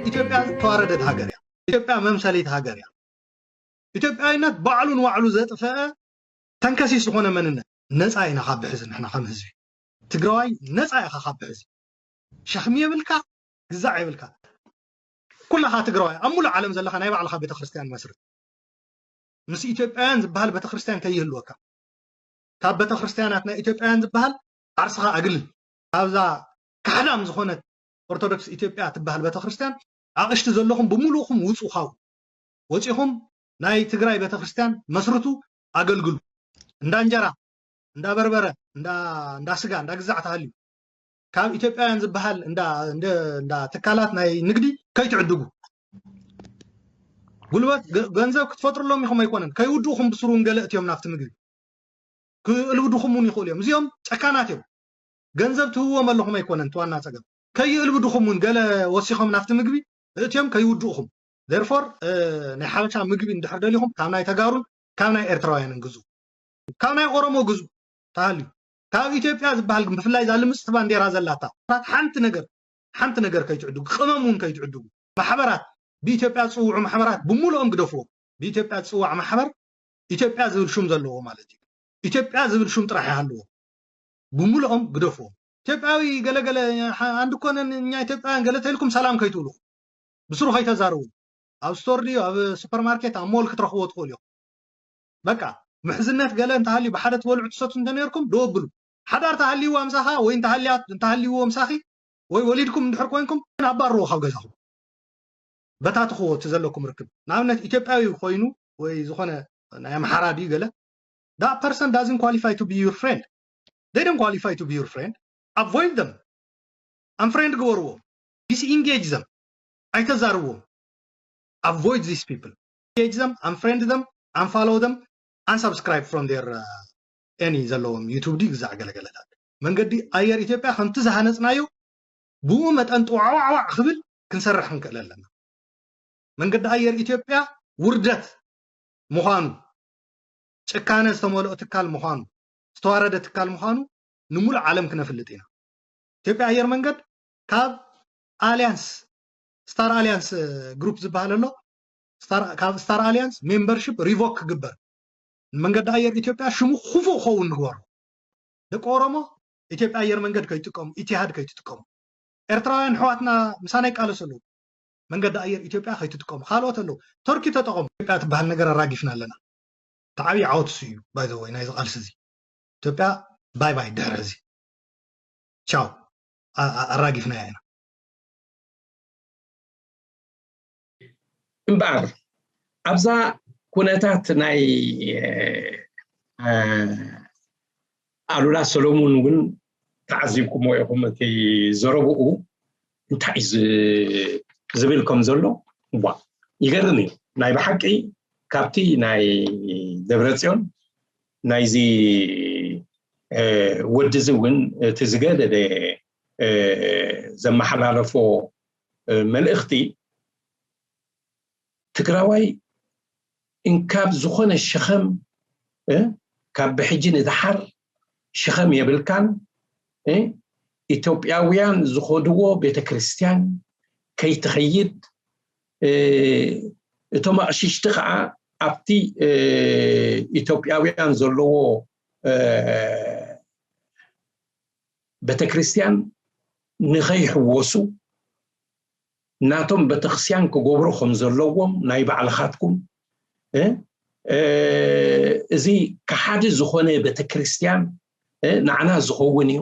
ኢትዮጵያ ዝተዋረደት ሃገር እያ። ኢትዮጵያ መምሰሊት ሃገር እያ። ኢትዮጵያዊነት ባዕሉ ንባዕሉ ዘጥፈአ ተንከሲስ ዝኾነ መንነት። ነፃ ኢና ካብ ሕዚ ንሕና ከም ህዝቢ ትግራዋይ ነፃ ኢኻ ካብ ሕዚ። ሸኽሚ የብልካ፣ ግዛዕ የብልካ። ኩላኻ ትግራዋይ ኣብ ሙሉእ ዓለም ዘለኻ ናይ ባዕልኻ ቤተክርስትያን መስርት። ምስ ኢትዮጵያውያን ዝበሃል ቤተክርስትያን ከይህልወካ። ካብ ቤተክርስትያናት ናይ ኢትዮጵያውያን ዝበሃል ዓርስኻ ኣግልል። ካብዛ ካሕዳም ዝኾነት ኦርቶዶክስ ኢትዮጵያ ትበሃል ቤተክርስትያን ኣቕሽቲ ዘለኹም ብምሉእኹም ውፁ። ካብኡ ወፂኹም ናይ ትግራይ ቤተክርስትያን መስርቱ፣ ኣገልግሉ። እንዳ እንጀራ፣ እንዳ በርበረ፣ እንዳ እንዳ ስጋ፣ እንዳ ግዛዕ ተሃልዩ ካብ ኢትዮጵያውያን ዝበሃል እንዳ እንደ እንዳ ትካላት ናይ ንግዲ ከይትዕድጉ። ጉልበት ገ- ገንዘብ ክትፈጥሩሎም ኢኹም ኣይኮነን፣ ከይውድኡኹም ብስሩ ገለ እትዮም ናብቲ ምግቢ ክእልብድኹም እውን ይኽእሉ እዮም። እዚኦም ጨካናት እዮም። ገንዘብ ትህብዎም ኣለኹም ኣይኮነን እቲ ዋና ፀገም፣ ከይእልብድኹም እውን ገለ ወሲኾም ናብቲ ምግቢ እትዮም ከይውድኡኹም። Therefore ናይ ሓበሻ ምግቢ እንድሕር ደሊኹም ካብ ናይ ተጋሩን ካብ ናይ ኤርትራውያንን ግዙ፣ ካብ ናይ ኦሮሞ ግዙ። ተሃልዩ ካብ ኢትዮጵያ ዝበሃል ግን ብፍላይ እዛ ልምፅቲ ባንዴራ ዘላታ ሓንቲ ነገር ሓንቲ ነገር ከይትዕድጉ፣ ቅመም እውን ከይትዕድጉ። ማሕበራት፣ ብኢትዮጵያ ዝፅውዑ ማሕበራት ብምሉኦም ግደፍዎም። ብኢትዮጵያ ዝፅዋዕ ማሕበር ኢትዮጵያ ዝብል ሹም ዘለዎ ማለት እዩ። ኢትዮጵያ ዝብል ሹም ጥራሕ ይሃልዎ፣ ብምሉኦም ግደፍዎም። ኢትዮጵያዊ ገለገለ፣ ሓ- ኣንድ እኮ ነን እኛ ኢትዮጵያውያን ገለ ተልኩም ሰላም ከይትብሉ፣ ብስሩ ከይተዛርቡ። ኣብ ስቶር ድዩ ኣብ ሱፐርማርኬት ኣብ ሞል ክትረኽብዎ ትኽእሉ ኢኹም። በቃ ምሕዝነት ገለ እንተሃልዩ ብሓደ ትበልዑ ትሰቱ እንተነርኩም ደወብሉ። ሓዳር ተሃልይዋ ምሳኻ ወይ እንተሃልያ እንተሃልይዎ ምሳኺ ወይ ወሊድኩም እንድሕር ኮይንኩም ኣባርዎ ካብ ገዛኹም። በታትኽዎ እቲ ዘለኩም ርክብ። ንኣብነት ኢትዮጵያዊ ኮይኑ ወይ ዝኾነ ናይ ኣምሓራ ድዩ ገለ፣ that person doesn't qualify to be your friend. They don't qualify to be your friend. Avoid them. Unfriend ግበርዎም። Disengage them. ኣይተዛርብዎም። Avoid these people. Engage them, unfriend them, unfollow them, unsubscribe from their uh, any ዘለዎም ዩቱብ ድዩ ግዛዕ ገለገለታት። መንገዲ ኣየር ኢትዮጵያ ከምቲ ዝሃነፅናዮ ብኡ መጠን ጥዋዕዋዕዋዕ ክብል ክንሰርሕ ክንክእል ኣለና። መንገዲ ኣየር ኢትዮጵያ ውርደት ምዃኑ፣ ጭካነ ዝተመልኦ ትካል ምዃኑ፣ ዝተዋረደ ትካል ምዃኑ ንሙሉእ ዓለም ክነፍልጥ ኢና። ኢትዮጵያ ኣየር መንገድ ካብ ኣልያንስ፣ ስታር ኣልያንስ ግሩፕ ዝበሃል ኣሎ፣ ካብ ስታር ኣልያንስ ሜምበርሽፕ ሪቮክ ክግበር፣ ንመንገዲ ኣየር ኢትዮጵያ ሽሙ ክፉእ ክኸውን ንግበሮ። ደቂ ኦሮሞ ኢትዮጵያ ኣየር መንገድ ከይጥቀሙ፣ ኢቲሃድ ከይትጥቀሙ። ኤርትራውያን ኣሕዋትና ምሳና ይቃለሱ ኣለዉ። መንገዲ ኣየር ኢትዮጵያ ከይትጥቀሙ። ካልኦት ኣለዉ። ተርኪ ተጠቐሙ። ኢትዮጵያ ትበሃል ነገር ኣራጊፍና ኣለና። እቲ ዓብዪ ዓወት እሱ እዩ። By the way ናይዚ ቃልሲ እዚ ኢትዮጵያ ባይ ባይ ድሕሪ ሕዚ ቻው ኣራጊፍናያ ኢና። እምበኣር ኣብዛ ኩነታት ናይ ኣሉላ ሰሎሙን እውን ተዓዚብኩምዎ ኢኹም። እቲ ዘረብኡ እንታይ እዩ ዝብል ከም ዘሎ ዋ ይገርም እዩ። ናይ ብሓቂ ካብቲ ናይ ደብረፅዮን ናይዚ ወዲ እዚ እውን እቲ ዝገደደ ዘመሓላለፎ መልእኽቲ ትግራዋይ እንካብ ዝኾነ ሸኸም ካብ ብሕጂ ንደሓር ሸኸም የብልካን። ኢትዮጵያውያን ዝኸድዎ ቤተክርስትያን ከይትኸይድ እቶም ኣቕሽሽቲ ከዓ ኣብቲ ኢትዮጵያውያን ዘለዎ ቤተክርስትያን ንኸይሕወሱ ናቶም ቤተክርስትያን ክገብሩ ከም ዘለዎም ናይ ባዕልኻትኩም እዚ ከሓዲ ዝኾነ ቤተክርስትያን ንዓና ዝኸውን እዩ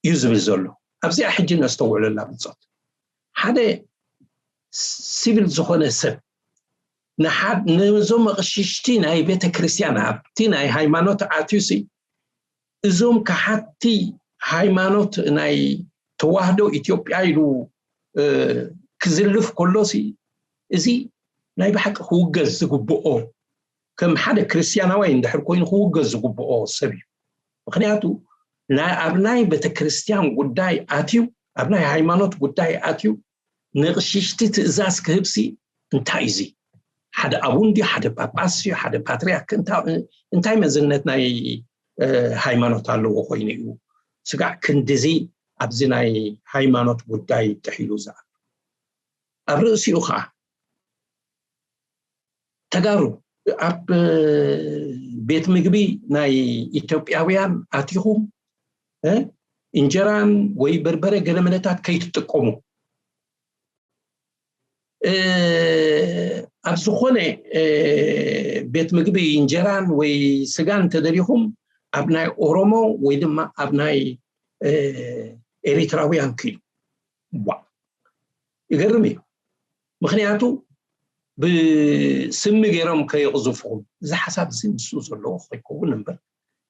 እዩ ዝብል ዘሎ። ኣብዚኣ ሕጂ ነስተውዕለላ ብፆት ሓደ ሲቪል ዝኾነ ሰብ ነዞም ኣቕሽሽቲ ናይ ቤተክርስትያን ኣብቲ ናይ ሃይማኖት ኣትዩሲ እዞም ከሓድቲ ሃይማኖት ናይ ተዋህዶ ኢትዮጵያ ኢሉ ክዝልፍ ከሎሲ እዚ ናይ ብሓቂ ክውገዝ ዝግብኦ ከም ሓደ ክርስትያናዋይ እንድሕር ኮይኑ ክውገዝ ዝግብኦ ሰብ እዩ። ምክንያቱ ኣብ ናይ ቤተክርስትያን ጉዳይ ኣትዩ ኣብ ናይ ሃይማኖት ጉዳይ ኣትዩ ንቕሽሽቲ ትእዛዝ ክህብሲ እንታይ እዩ እዚ? ሓደ ኣቡን ድዩ? ሓደ ጳጳስ ድዩ? ሓደ ፓትርያርክ? እንታ-፣ እንታይ መዝነት ናይ፣ እ፣ ሃይማኖት ኣለዎ ኮይኑ እዩ ስጋዕ ክንድዚ ኣብዚ ናይ ሃይማኖት ጉዳይ ጥሒሉ ዝኣቱ? ኣብ ርእሲኡ ኸዓ ተጋሩ ኣብ፣ እ፣ ቤት ምግቢ ናይ ኢትዮጵያውያን ኣቲኹም፣ እ፣ እንጀራን ወይ በርበረ ገለመለታት ከይትጥቀሙ። እ፣ ኣብ ዝኾነ፣ እ፣ ቤት ምግቢ እንጀራን ወይ ስጋን እንተደሊኹም ኣብ ናይ ኦሮሞ ወይ ድማ ኣብ ናይ፣ እ፣ ኤሪትራውያን ክኢሉ። ዋ፣ ይገርም እዩ። ምኽንያቱ ብስሚ ገይሮም ከየቕዝፉኹም። እዚ ሓሳብ እዚ ምስኡ ዘለዎ ከይከውን እምበር፣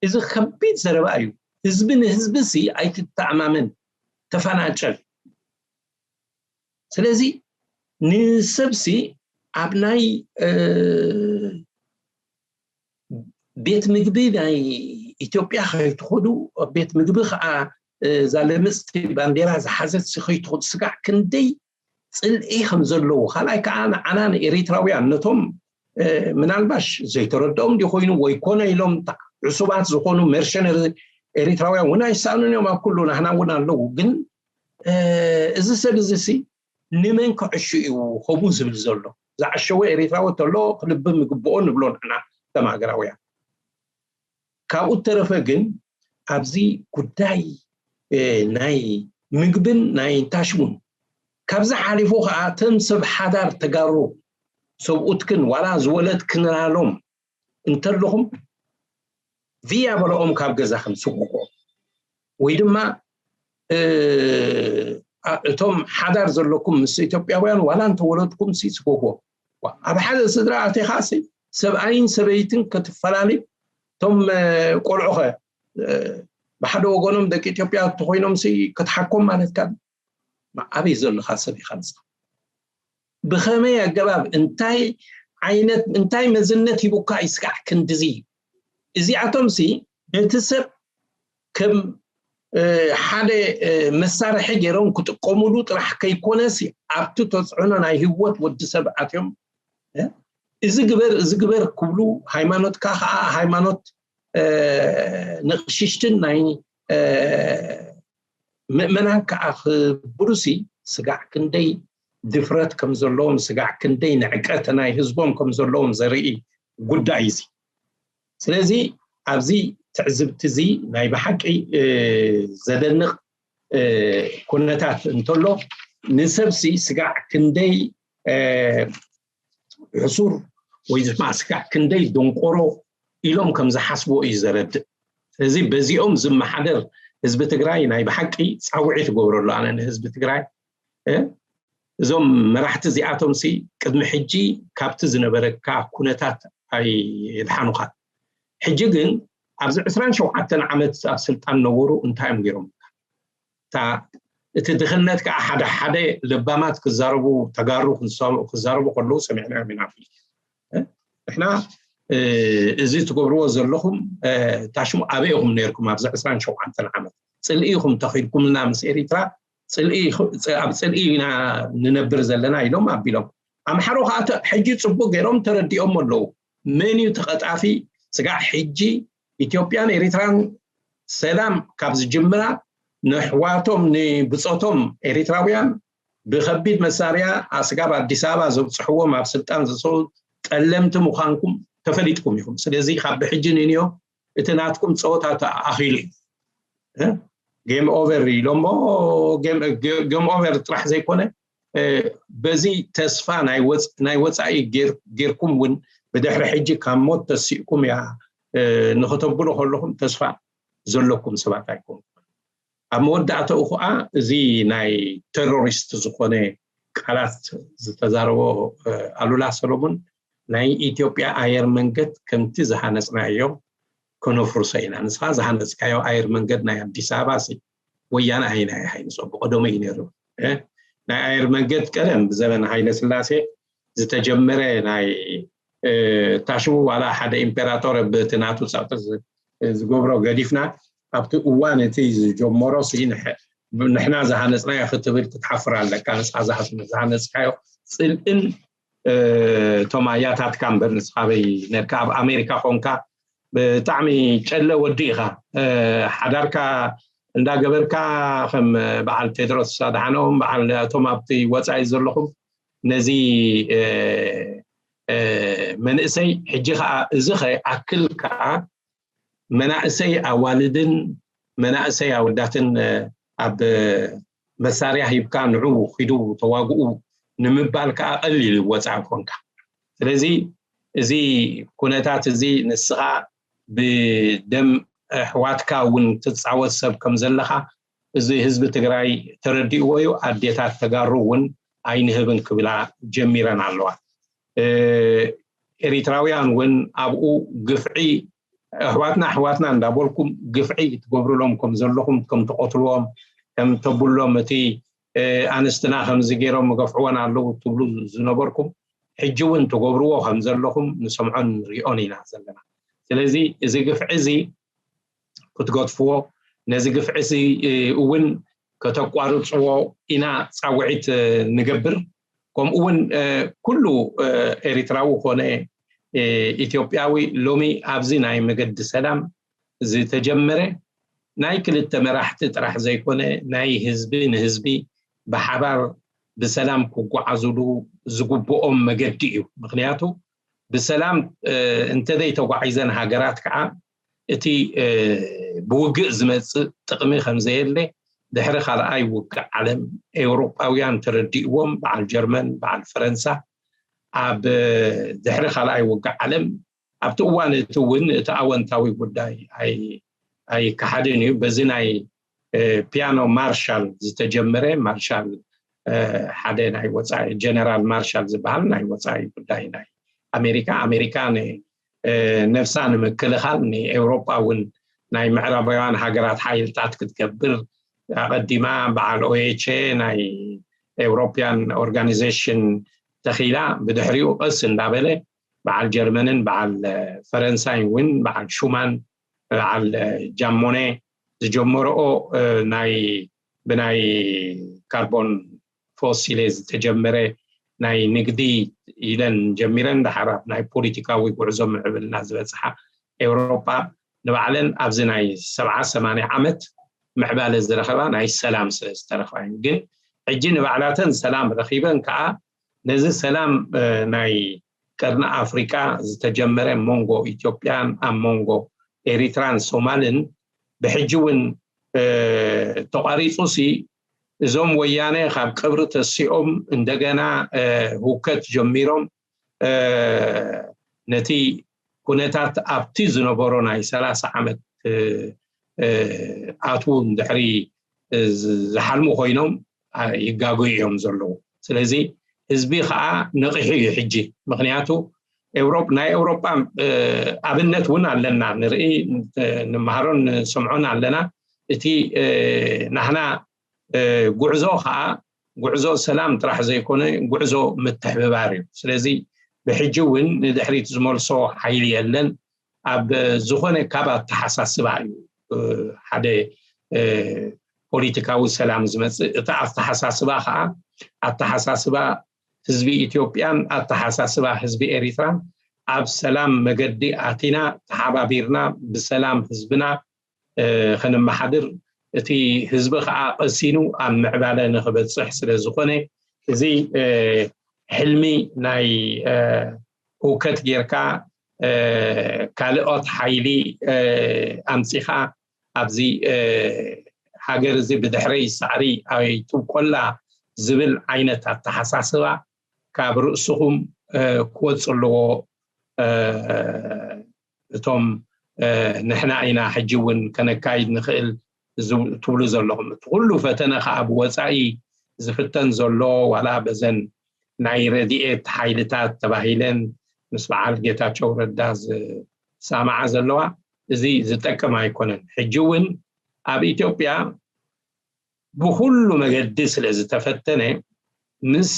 እዚ ከቢድ ዘረባ እዩ። ህዝቢ ንህዝቢ ሲ ኣይትተኣማመን፣ ተፈናጨል። ስለዚ ንሰብሲ ኣብ ናይ፣ እ፣ ቤት ምግቢ ናይ ኢትዮጵያ ከይትኸዱ፣ ኣብ ቤት ምግቢ ከዓ፣ እ፣ እዛ ለምፅቲ ባንዴራ ዝሓዘት ሲ ከይትኸዱ። ስጋዕ ክንደይ ፅልኢ ከም ዘለዎ፣ ካልኣይ ከዓ ንዓና ንኤሪትራውያን ነቶም፣ እ፣ ምናልባሽ ዘይተረድኦም እንዲ ኮይኑ ወይ ኮነ ኢሎም ታ-፣ ዕሱባት ዝኾኑ መርሸነሪ ኤሪትራውያን እውን ኣይሰኣኑን እዮም። ኣብ ኩሉ ናህና እውን ኣለዉ። ግን፣ እ፣ እዚ ሰብ እዚ ሲ ንመን ክዕሹ እዩ ከምኡ ዝብል ዘሎ? ዝዓሸወ ኤሪትራዊ ተሎ ክልብም ይግብኦ ንብሎ ንሕና ከም ሃገራውያን። ካብኡ ተረፈ ግን ኣብዚ ጉዳይ፣ እ፣ ናይ ምግብን ናይ ታሽሙን ካብዚ ሓሊፉ ከዓ እቶም ሰብ ሓዳር ተጋሩ ሰብኡትክን ዋላ ዝወለድክንላሎም እንተለኹም ቪያ በለኦም ካብ ገዛኽም ስጉጎ ወይ ድማ፣ እ፣ አ-፣ እቶም ሓዳር ዘለኩም ምስ ኢትዮጵያውያን ዋላ እንተወለድኩም ሲ ስጎጎ። ዋ፣ ኣብ ሓደ ስድራ ኣቲኻ ሲ ሰብኣይን ሰበይትን ክትፈላለዩ፣ እቶም፣ እ፣ ቆልዑኸ፣ እ፣ ብሓደ ወገኖም ደቂ ኢትዮጵያ እንተኾይኖም ሲ ክትሓኮም ማለትካ ድዩ? ኣበይ ዘለኻ ሰብ ኢኻ ንስኻ? ብኸመይ ኣገባብ፣ እንታይ ዓይነት፣ እንታይ መዝነት ሂቡካ እዩ ስጋዕ ክንድዚ? እዚኣቶም ሲ ነቲ ሰብ ከም፣ እ፣ ሓደ፣ እ፣ መሳርሒ ገይሮም ክጥቀሙሉ ጥራሕ ከይኮነሲ ኣብቲ ተፅዕኖ ናይ ህይወት ወዲ ሰብ ኣትዮም፣ እ፣ እዚ ግበር፣ እዚ ግበር ክብሉ፣ ሃይማኖትካ ከዓ ሃይማኖት፣ እ፣ ንቕሽሽትን ናይ፣ እ፣ ምእመናን ከዓ ክብሉሲ ስጋዕ ክንደይ ድፍረት ከም ዘለዎም፣ ስጋዕ ክንደይ ንዕቀት ናይ ህዝቦም ከም ዘለዎም ዘርኢ ጉዳይ እዚ። ስለዚ ኣብዚ ትዕዝብቲ እዚ ናይ ብሓቂ፣ እ፣ ዘደንቕ፣ እ፣ ኩነታት እንተሎ፣ ንሰብሲ ስጋዕ ክንደይ፣ እ፣ ሕሱር ወይ ድማ ስጋዕ ክንደይ ደንቆሮ ኢሎም ከም ዝሓስብዎ እዩ ዘረድእ። ስለዚ በዚኦም ዝመሓደር ህዝቢ ትግራይ ናይ ብሓቂ ፃውዒት እገብረሉ ኣነ ንህዝቢ ትግራይ። እ፣ እዞም መራሕቲ እዚኣቶም ሲ ቅድሚ ሕጂ ካብቲ ዝነበረካ ኩነታት ኣይድሓኑኻን። ሕጂ ግን ኣብዚ ዕስራን ሸውዓተን ዓመት ኣብ ስልጣን ነበሩ እንታይ እዮም ገይሮም? እታ፣ እቲ ድኽነት ከዓ ሓደ ሓደ ለባማት ክዛረቡ፣ ተጋሩ ክዛረቡ፣ ክዛረቡ ከለዉ ሰሚዕናዮም ኢና። እ፣ ንሕና፣ እ፣ እዚ ትገብርዎ ዘለኹም፣ እ፣ ታሽሙ ኣበይ ኢኹም ነይርኩም ኣብዚ ዕስራን ሸውዓተን ዓመት? ፅልኢ ኢኹም ተኺልኩምልና ምስ ኤሪትራ፣ ፅልኢ ኢኹ-፣ ፅ-፣ ኣብ ፅልኢ ኢና ንነብር ዘለና ኢሎም ኣቢሎም። ኣምሓሮ ከዓ ተ-፣ ሕጂ ፅቡቅ ገይሮም ተረዲኦም ኣለዉ። መን እዩ ተቐጣፊ? ስጋዕ ሕጂ ኢትዮጵያን ኤሪትራን ሰላም ካብ ዝጅምራ ንሕዋቶም ንብጾቶም ኤሪትራውያን ብኸቢድ መሳርያ ኣስጋብ ኣዲስ ኣበባ ዘብጽሕዎም ኣብ ስልጣን ዝሰው ጠለምቲ ምዃንኩም ተፈሊጥኩም ኢኹም። ስለዚ ካብ ብሕጂ ንንዮ እቲ ናትኩም ጸወታ ተኣኺሉ እዩ። እ? ጌም ኦቨር ኢሎሞ፣ ጌም፣ ጌም ኦቨር ጥራሕ ዘይኮነ፣ እ፣ በዚ ተስፋ ናይ ወጽ-፣ ናይ ወጻኢ ጌር-፣ ጌርኩም እውን ብድሕሪ ሕጂ ካብ ሞት ተሲእኩም እያ፣ እ፣ ንኽተብሉ ከለኹም ተስፋ ዘለኩም ሰባት ኣይኮንኩም። ኣብ መወዳእታኡ ኸዓ እዚ ናይ ቴሮሪስት ዝኾነ ቃላት ዝተዛረቦ፣ እ፣ ኣሉላ ሰሎሞን ናይ ኢትዮጵያ ኣየር መንገድ ከምቲ ዝሃነጽናዮ ከነፍርሶ ኢና። ንስኻ ዝሃነጽካዮ ኣየር መንገድ ናይ ኣዲስ ኣበባ ሲ ወያነ ኣይናይ ሃይንጾ ብቐደሙ እዩ ነይሩ። እ? ናይ ኣየር መንገድ ቀደም ብዘበን ሃይለ ስላሴ ዝተጀመረ ናይ፣ እ፣ ታሽሙ ዋላ ሓደ ኢምፔራቶር በቲ ናቱ ጸቕጢ ዝ-፣ ዝገብሮ ገዲፍና ኣብቲ እዋን እቲ ዝጀመሮ ሲ ንሕ-፣ ንሕና ዝሃነፅናዮ ክትብል ክትሓፍር ኣለካ። ንስኻ ዝሃነፅካዮ ፅልእን እቶም ኣያታትካ እምበር ንስኻ በይ ነርካ ኣብ ኣሜሪካ ኮንካ ብጣዕሚ ጨለ ወዲ ኢኻ። ሓዳርካ እንዳገበርካ ከም በዓል ቴድሮስ ኣድሓኖም በዓል እቶም ኣብቲ ወፃኢ ዘለኹም ነዚ መንእሰይ ሕጂ ከዓ እዚ ከይኣክል ከዓ መናእሰይ ኣዋልድን መናእሰይ ኣወዳትን ኣብ መሳርያ ሂብካ ንዑ ኪዱ ተዋግኡ ንምባል ከዓ ቀሊል እዩ ወፃኢ ኮንካ። ስለዚ እዚ ኩነታት እዚ ንስኻ ብደም ኣሕዋትካ እውን ትፃወት ሰብ ከም ዘለኻ እዚ ህዝቢ ትግራይ ተረዲእዎ እዩ። ኣዴታት ተጋሩ እውን ኣይንህብን ክብላ ጀሚረን ኣለዋ። ኤሪትራውያን እውን ኣብኡ ግፍዒ ኣሕዋትና ኣሕዋትና እንዳበልኩም ግፍዒ ትገብሩሎም ከም ዘለኹም ከም ትቐትልዎም ከም ተብሎም እቲ ኣንስትና ከምዚ ገይሮም ገፍዕወን ኣለዉ ትብሉ ዝነበርኩም ሕጂ እውን ትገብርዎ ከም ዘለኹም ንሰምዖን ንሪኦን ኢና ዘለና። ስለዚ እዚ ግፍዒ እዚ ክትገድፍዎ ነዚ ግፍዒ እዚ እውን ከተቋርፅዎ ኢና ፃውዒት ንገብር። ከምኡ እውን ኩሉ ኤሪትራዊ ኮነ ኢትዮጵያዊ ሎሚ ኣብዚ ናይ መገዲ ሰላም ዝተጀመረ ናይ ክልተ መራሕቲ ጥራሕ ዘይኮነ ናይ ህዝቢ ንህዝቢ ብሓባር ብሰላም ክጓዓዙሉ ዝግብኦም መገዲ እዩ። ምክንያቱ ብሰላም እንተዘይተጓዒዘን ሃገራት ከዓ እቲ ብውግእ ዝመፅእ ጥቕሚ ከምዘየለ ድሕሪ ካልኣይ ውግእ ዓለም ኤውሮጳውያን ተረዲእዎም በዓል ጀርመን በዓል ፈረንሳ ኣብ ድሕሪ ካልኣይ ውግእ ዓለም ኣብቲ እዋን እቲ እውን እቲ ኣወንታዊ ጉዳይ ኣይከሓድን እዩ። በዚ ናይ ፒያኖ ማርሻል ዝተጀመረ ማርሻል ሓደ ናይ ወፃኢ ጀነራል ማርሻል ዝበሃል ናይ ወፃኢ ጉዳይ ናይ ኣሜሪካ ኣሜሪካ ነብሳ ንምክልኻል ንኤውሮጳ እውን ናይ ምዕራባውያን ሃገራት ሓይልታት ክትገብር ኣቐዲማ በዓል ኦኤች ናይ ኤውሮፒያን ኦርጋኒዜሽን ተኺላ ብድሕሪኡ ቀስ እንዳበለ በዓል ጀርመንን በዓል ፈረንሳይ እውን በዓል ሹማን በዓል ጃሞኔ ዝጀመረኦ ናይ ብናይ ካርቦን ፎሲሌ ዝተጀመረ ናይ ንግዲ ኢለን ጀሚረን ድሓር ኣብ ናይ ፖለቲካዊ ጉዕዞ ምዕብልና ዝበፅሓ ኤውሮጳ ንባዕለን ኣብዚ ናይ ሰብዓ ሰማንያ ዓመት ምዕባለ ዝረኸባ ናይ ሰላም ስለ ዝተረኽባ እዩ። ግን ሕጂ ንባዕላተን ሰላም ረኺበን ከዓ ነዚ ሰላም ናይ ቀርኒ ኣፍሪቃ ዝተጀመረ መንጎ ኢትዮጵያን ኣብ መንጎ ኤሪትራን ሶማልን ብሕጂ እውን ተቋሪፁ ሲ እዞም ወያነ ካብ ቀብሪ ተሲኦም እንደገና ህውከት ጀሚሮም ነቲ ኩነታት ኣብቲ ዝነበሮ ናይ ሰላሳ ዓመት ኣትዉ ድሕሪ ዝሓልሙ ኮይኖም ይጋገዩ እዮም ዘለዉ። ስለዚ ህዝቢ ከዓ ነቂሑ እዩ ሕጂ። ምክንያቱ ኤውሮጳ ናይ ኤውሮጳ ኣብነት እውን ኣለና ንርኢ ንመሃሮን ንሰምዖን ኣለና። እቲ ናህና ጉዕዞ ከዓ ጉዕዞ ሰላም ጥራሕ ዘይኮነ ጉዕዞ ምትሕብባር እዩ። ስለዚ ብሕጂ እውን ንድሕሪት ዝመልሶ ሓይሊ የለን። ኣብ ዝኾነ ካብ ኣተሓሳስባ እዩ ሓደ ፖለቲካዊ ሰላም ዝመፅእ። እቲ ኣተሓሳስባ ከዓ ኣተሓሳስባ ህዝቢ ኢትዮጵያን ኣተሓሳስባ ህዝቢ ኤሪትራን ኣብ ሰላም መገዲ ኣቲና ተሓባቢርና ብሰላም ህዝብና ከነመሓድር እቲ ህዝቢ ከዓ ቀሲኑ ኣብ ምዕባለ ንክበፅሕ ስለ ዝኾነ እዚ ሕልሚ ናይ ህውከት ጌርካ ካልኦት ሓይሊ ኣምፂኻ ኣብዚ ሃገር እዚ ብድሕረይ ሳዕሪ ኣይጥብቆላ ዝብል ዓይነት ኣተሓሳስባ ካብ ርእስኹም ክወፅ ኣለዎ። እቶም ንሕና ኢና ሕጂ እውን ከነካይድ ንኽእል ትብሉ ዘለኹም እቲ ኩሉ ፈተነ ከዓ ብወፃኢ ዝፍተን ዘሎ ዋላ በዘን ናይ ረድኤት ሓይልታት ተባሂለን ምስ በዓል ጌታቸው ረዳ ዝሳማዓ ዘለዋ እዚ ዝጠቅም ኣይኮነን። ሕጂ እውን ኣብ ኢትዮጵያ ብኩሉ መገዲ ስለ ዝተፈተነ ምስ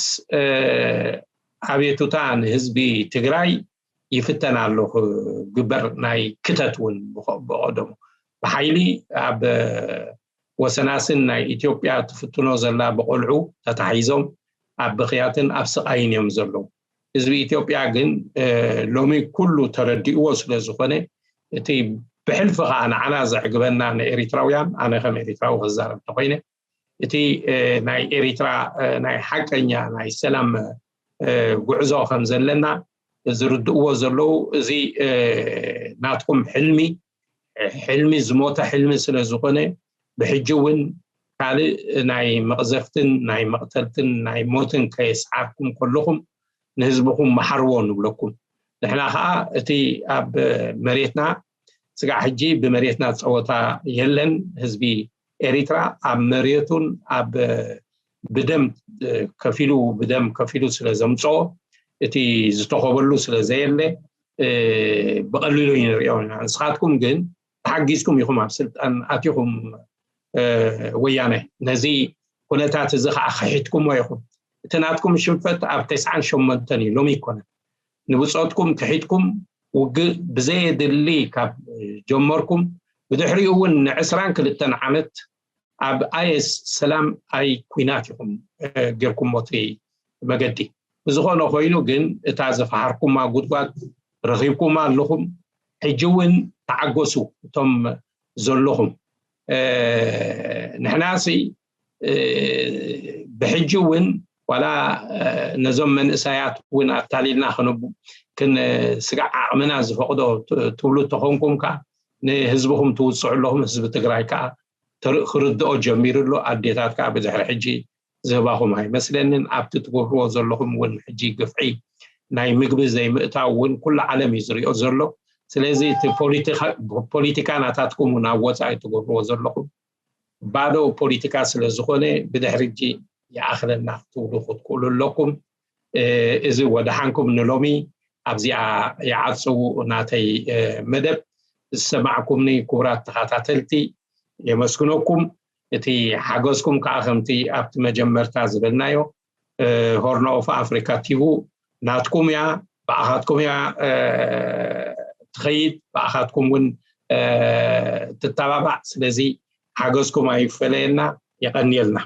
ኣቤቱታ ንህዝቢ ትግራይ ይፍተን ኣሎ ክግበር ናይ ክተት እውን ብቀደሙ ብሓይሊ ኣብ ወሰናስን ናይ ኢትዮጵያ ትፍትኖ ዘላ ብቆልዑ ተታሒዞም ኣብ ብኽያትን ኣብ ስቓይን እዮም ዘለዉ። ህዝቢ ኢትዮጵያ ግን ሎሚ ኩሉ ተረዲእዎ ስለ ዝኾነ፣ እቲ ብሕልፊ ከዓ ንዓና ዘዕግበና ንኤሪትራውያን፣ ኣነ ከም ኤሪትራዊ ክዛረብ እንተኮይነ፣ እቲ ናይ ኤሪትራ ናይ ሓቀኛ ናይ ሰላም ጉዕዞ ከም ዘለና ዝርድእዎ ዘለዉ፣ እዚ ናትኩም ሕልሚ ሕልሚ ዝሞተ ሕልሚ ስለ ዝኾነ፣ ብሕጂ እውን ካልእ ናይ መቕዘፍትን ናይ መቕተልትን ናይ ሞትን ከየስዓብኩም ከለኹም ንህዝብኹም መሓርዎ ንብለኩም። ንሕና ከዓ እቲ ኣብ መሬትና ስጋዕ ሕጂ ብመሬትና ፀወታ የለን። ህዝቢ ኤሪትራ ኣብ መሬቱን ኣብ ብደም ከፊሉ ብደም ከፊሉ ስለ ዘምፅኦ እቲ ዝተኸበሉ ስለ ዘየለ ብቐሊሉ ይንሪኦ ኢና። ንስኻትኩም ግን ተሓጊዝኩም ኢኹም ኣብ ስልጣን ኣቲኹም ወያነ። ነዚ ኩነታት እዚ ከዓ ክሒድኩሞ ኢኹም። እቲ ናትኩም ሽንፈት ኣብ ተስዓን ሸሞንተን እዩ፣ ሎሚ ይኮነን። ንብፆትኩም ክሒድኩም ውግእ ብዘየድሊ ካብ ጀመርኩም ብድሕሪኡ እውን ንዕስራን ክልተን ዓመት ኣብ ኣየስ ሰላም ኣይ ኩናት ኢኹም ጌርኩሞ እቲ መገዲ። ብዝኾነ ኮይኑ ግን እታ ዝፈሓርኩማ ጉድጓድ ረኺብኩማ ኣለኹም። ሕጂ እውን ተዓገሱ እቶም ዘለኹም። ንሕናሲ ብሕጂ እውን ዋላ ነዞም መንእሰያት እውን ኣታሊልና ክንስጋዕ ዓቕምና ዝፈቕዶ ትብሉ ተኾንኩም ከዓ ንህዝብኹም ትውፅዑ ኣለኹም። ህዝቢ ትግራይ ከዓ ክርድኦ ጀሚሩ ኣሎ። ኣዴታት ከዓ ብድሕሪ ሕጂ ዝህባኹም ኣይመስለንን። ኣብቲ ትገብርዎ ዘለኹም እውን ሕጂ ግፍዒ ናይ ምግቢ ዘይምእታው እውን ኩሉ ዓለም እዩ ዝሪኦ ዘሎ። ስለዚ እቲ ፖለቲካ ናታትኩም እውን ኣብ ወፃኢ ትገብርዎ ዘለኹም ባዶ ፖለቲካ ስለ ዝኾነ ብድሕሪ ሕጂ ይኣኽለና ክትብሉ ክትክእሉ ኣለኩም። እዚ ወደሓንኩም ንሎሚ ኣብዚኣ ይዓጽው ናተይ መደብ። ዝሰማዕኩምኒ ክቡራት ተኸታተልቲ የመስግነኩም። እቲ ሓገዝኩም ከዓ ከምቲ ኣብቲ መጀመርታ ዝበልናዮ ሆርን ኦፍ ኣፍሪካ ቲቪ ናትኩም እያ፣ ብኣኻትኩም እያ ትኸይድ፣ ብኣኻትኩም እውን ትተባባዕ። ስለዚ ሓገዝኩም ኣይፈለየና። የቐንየልና።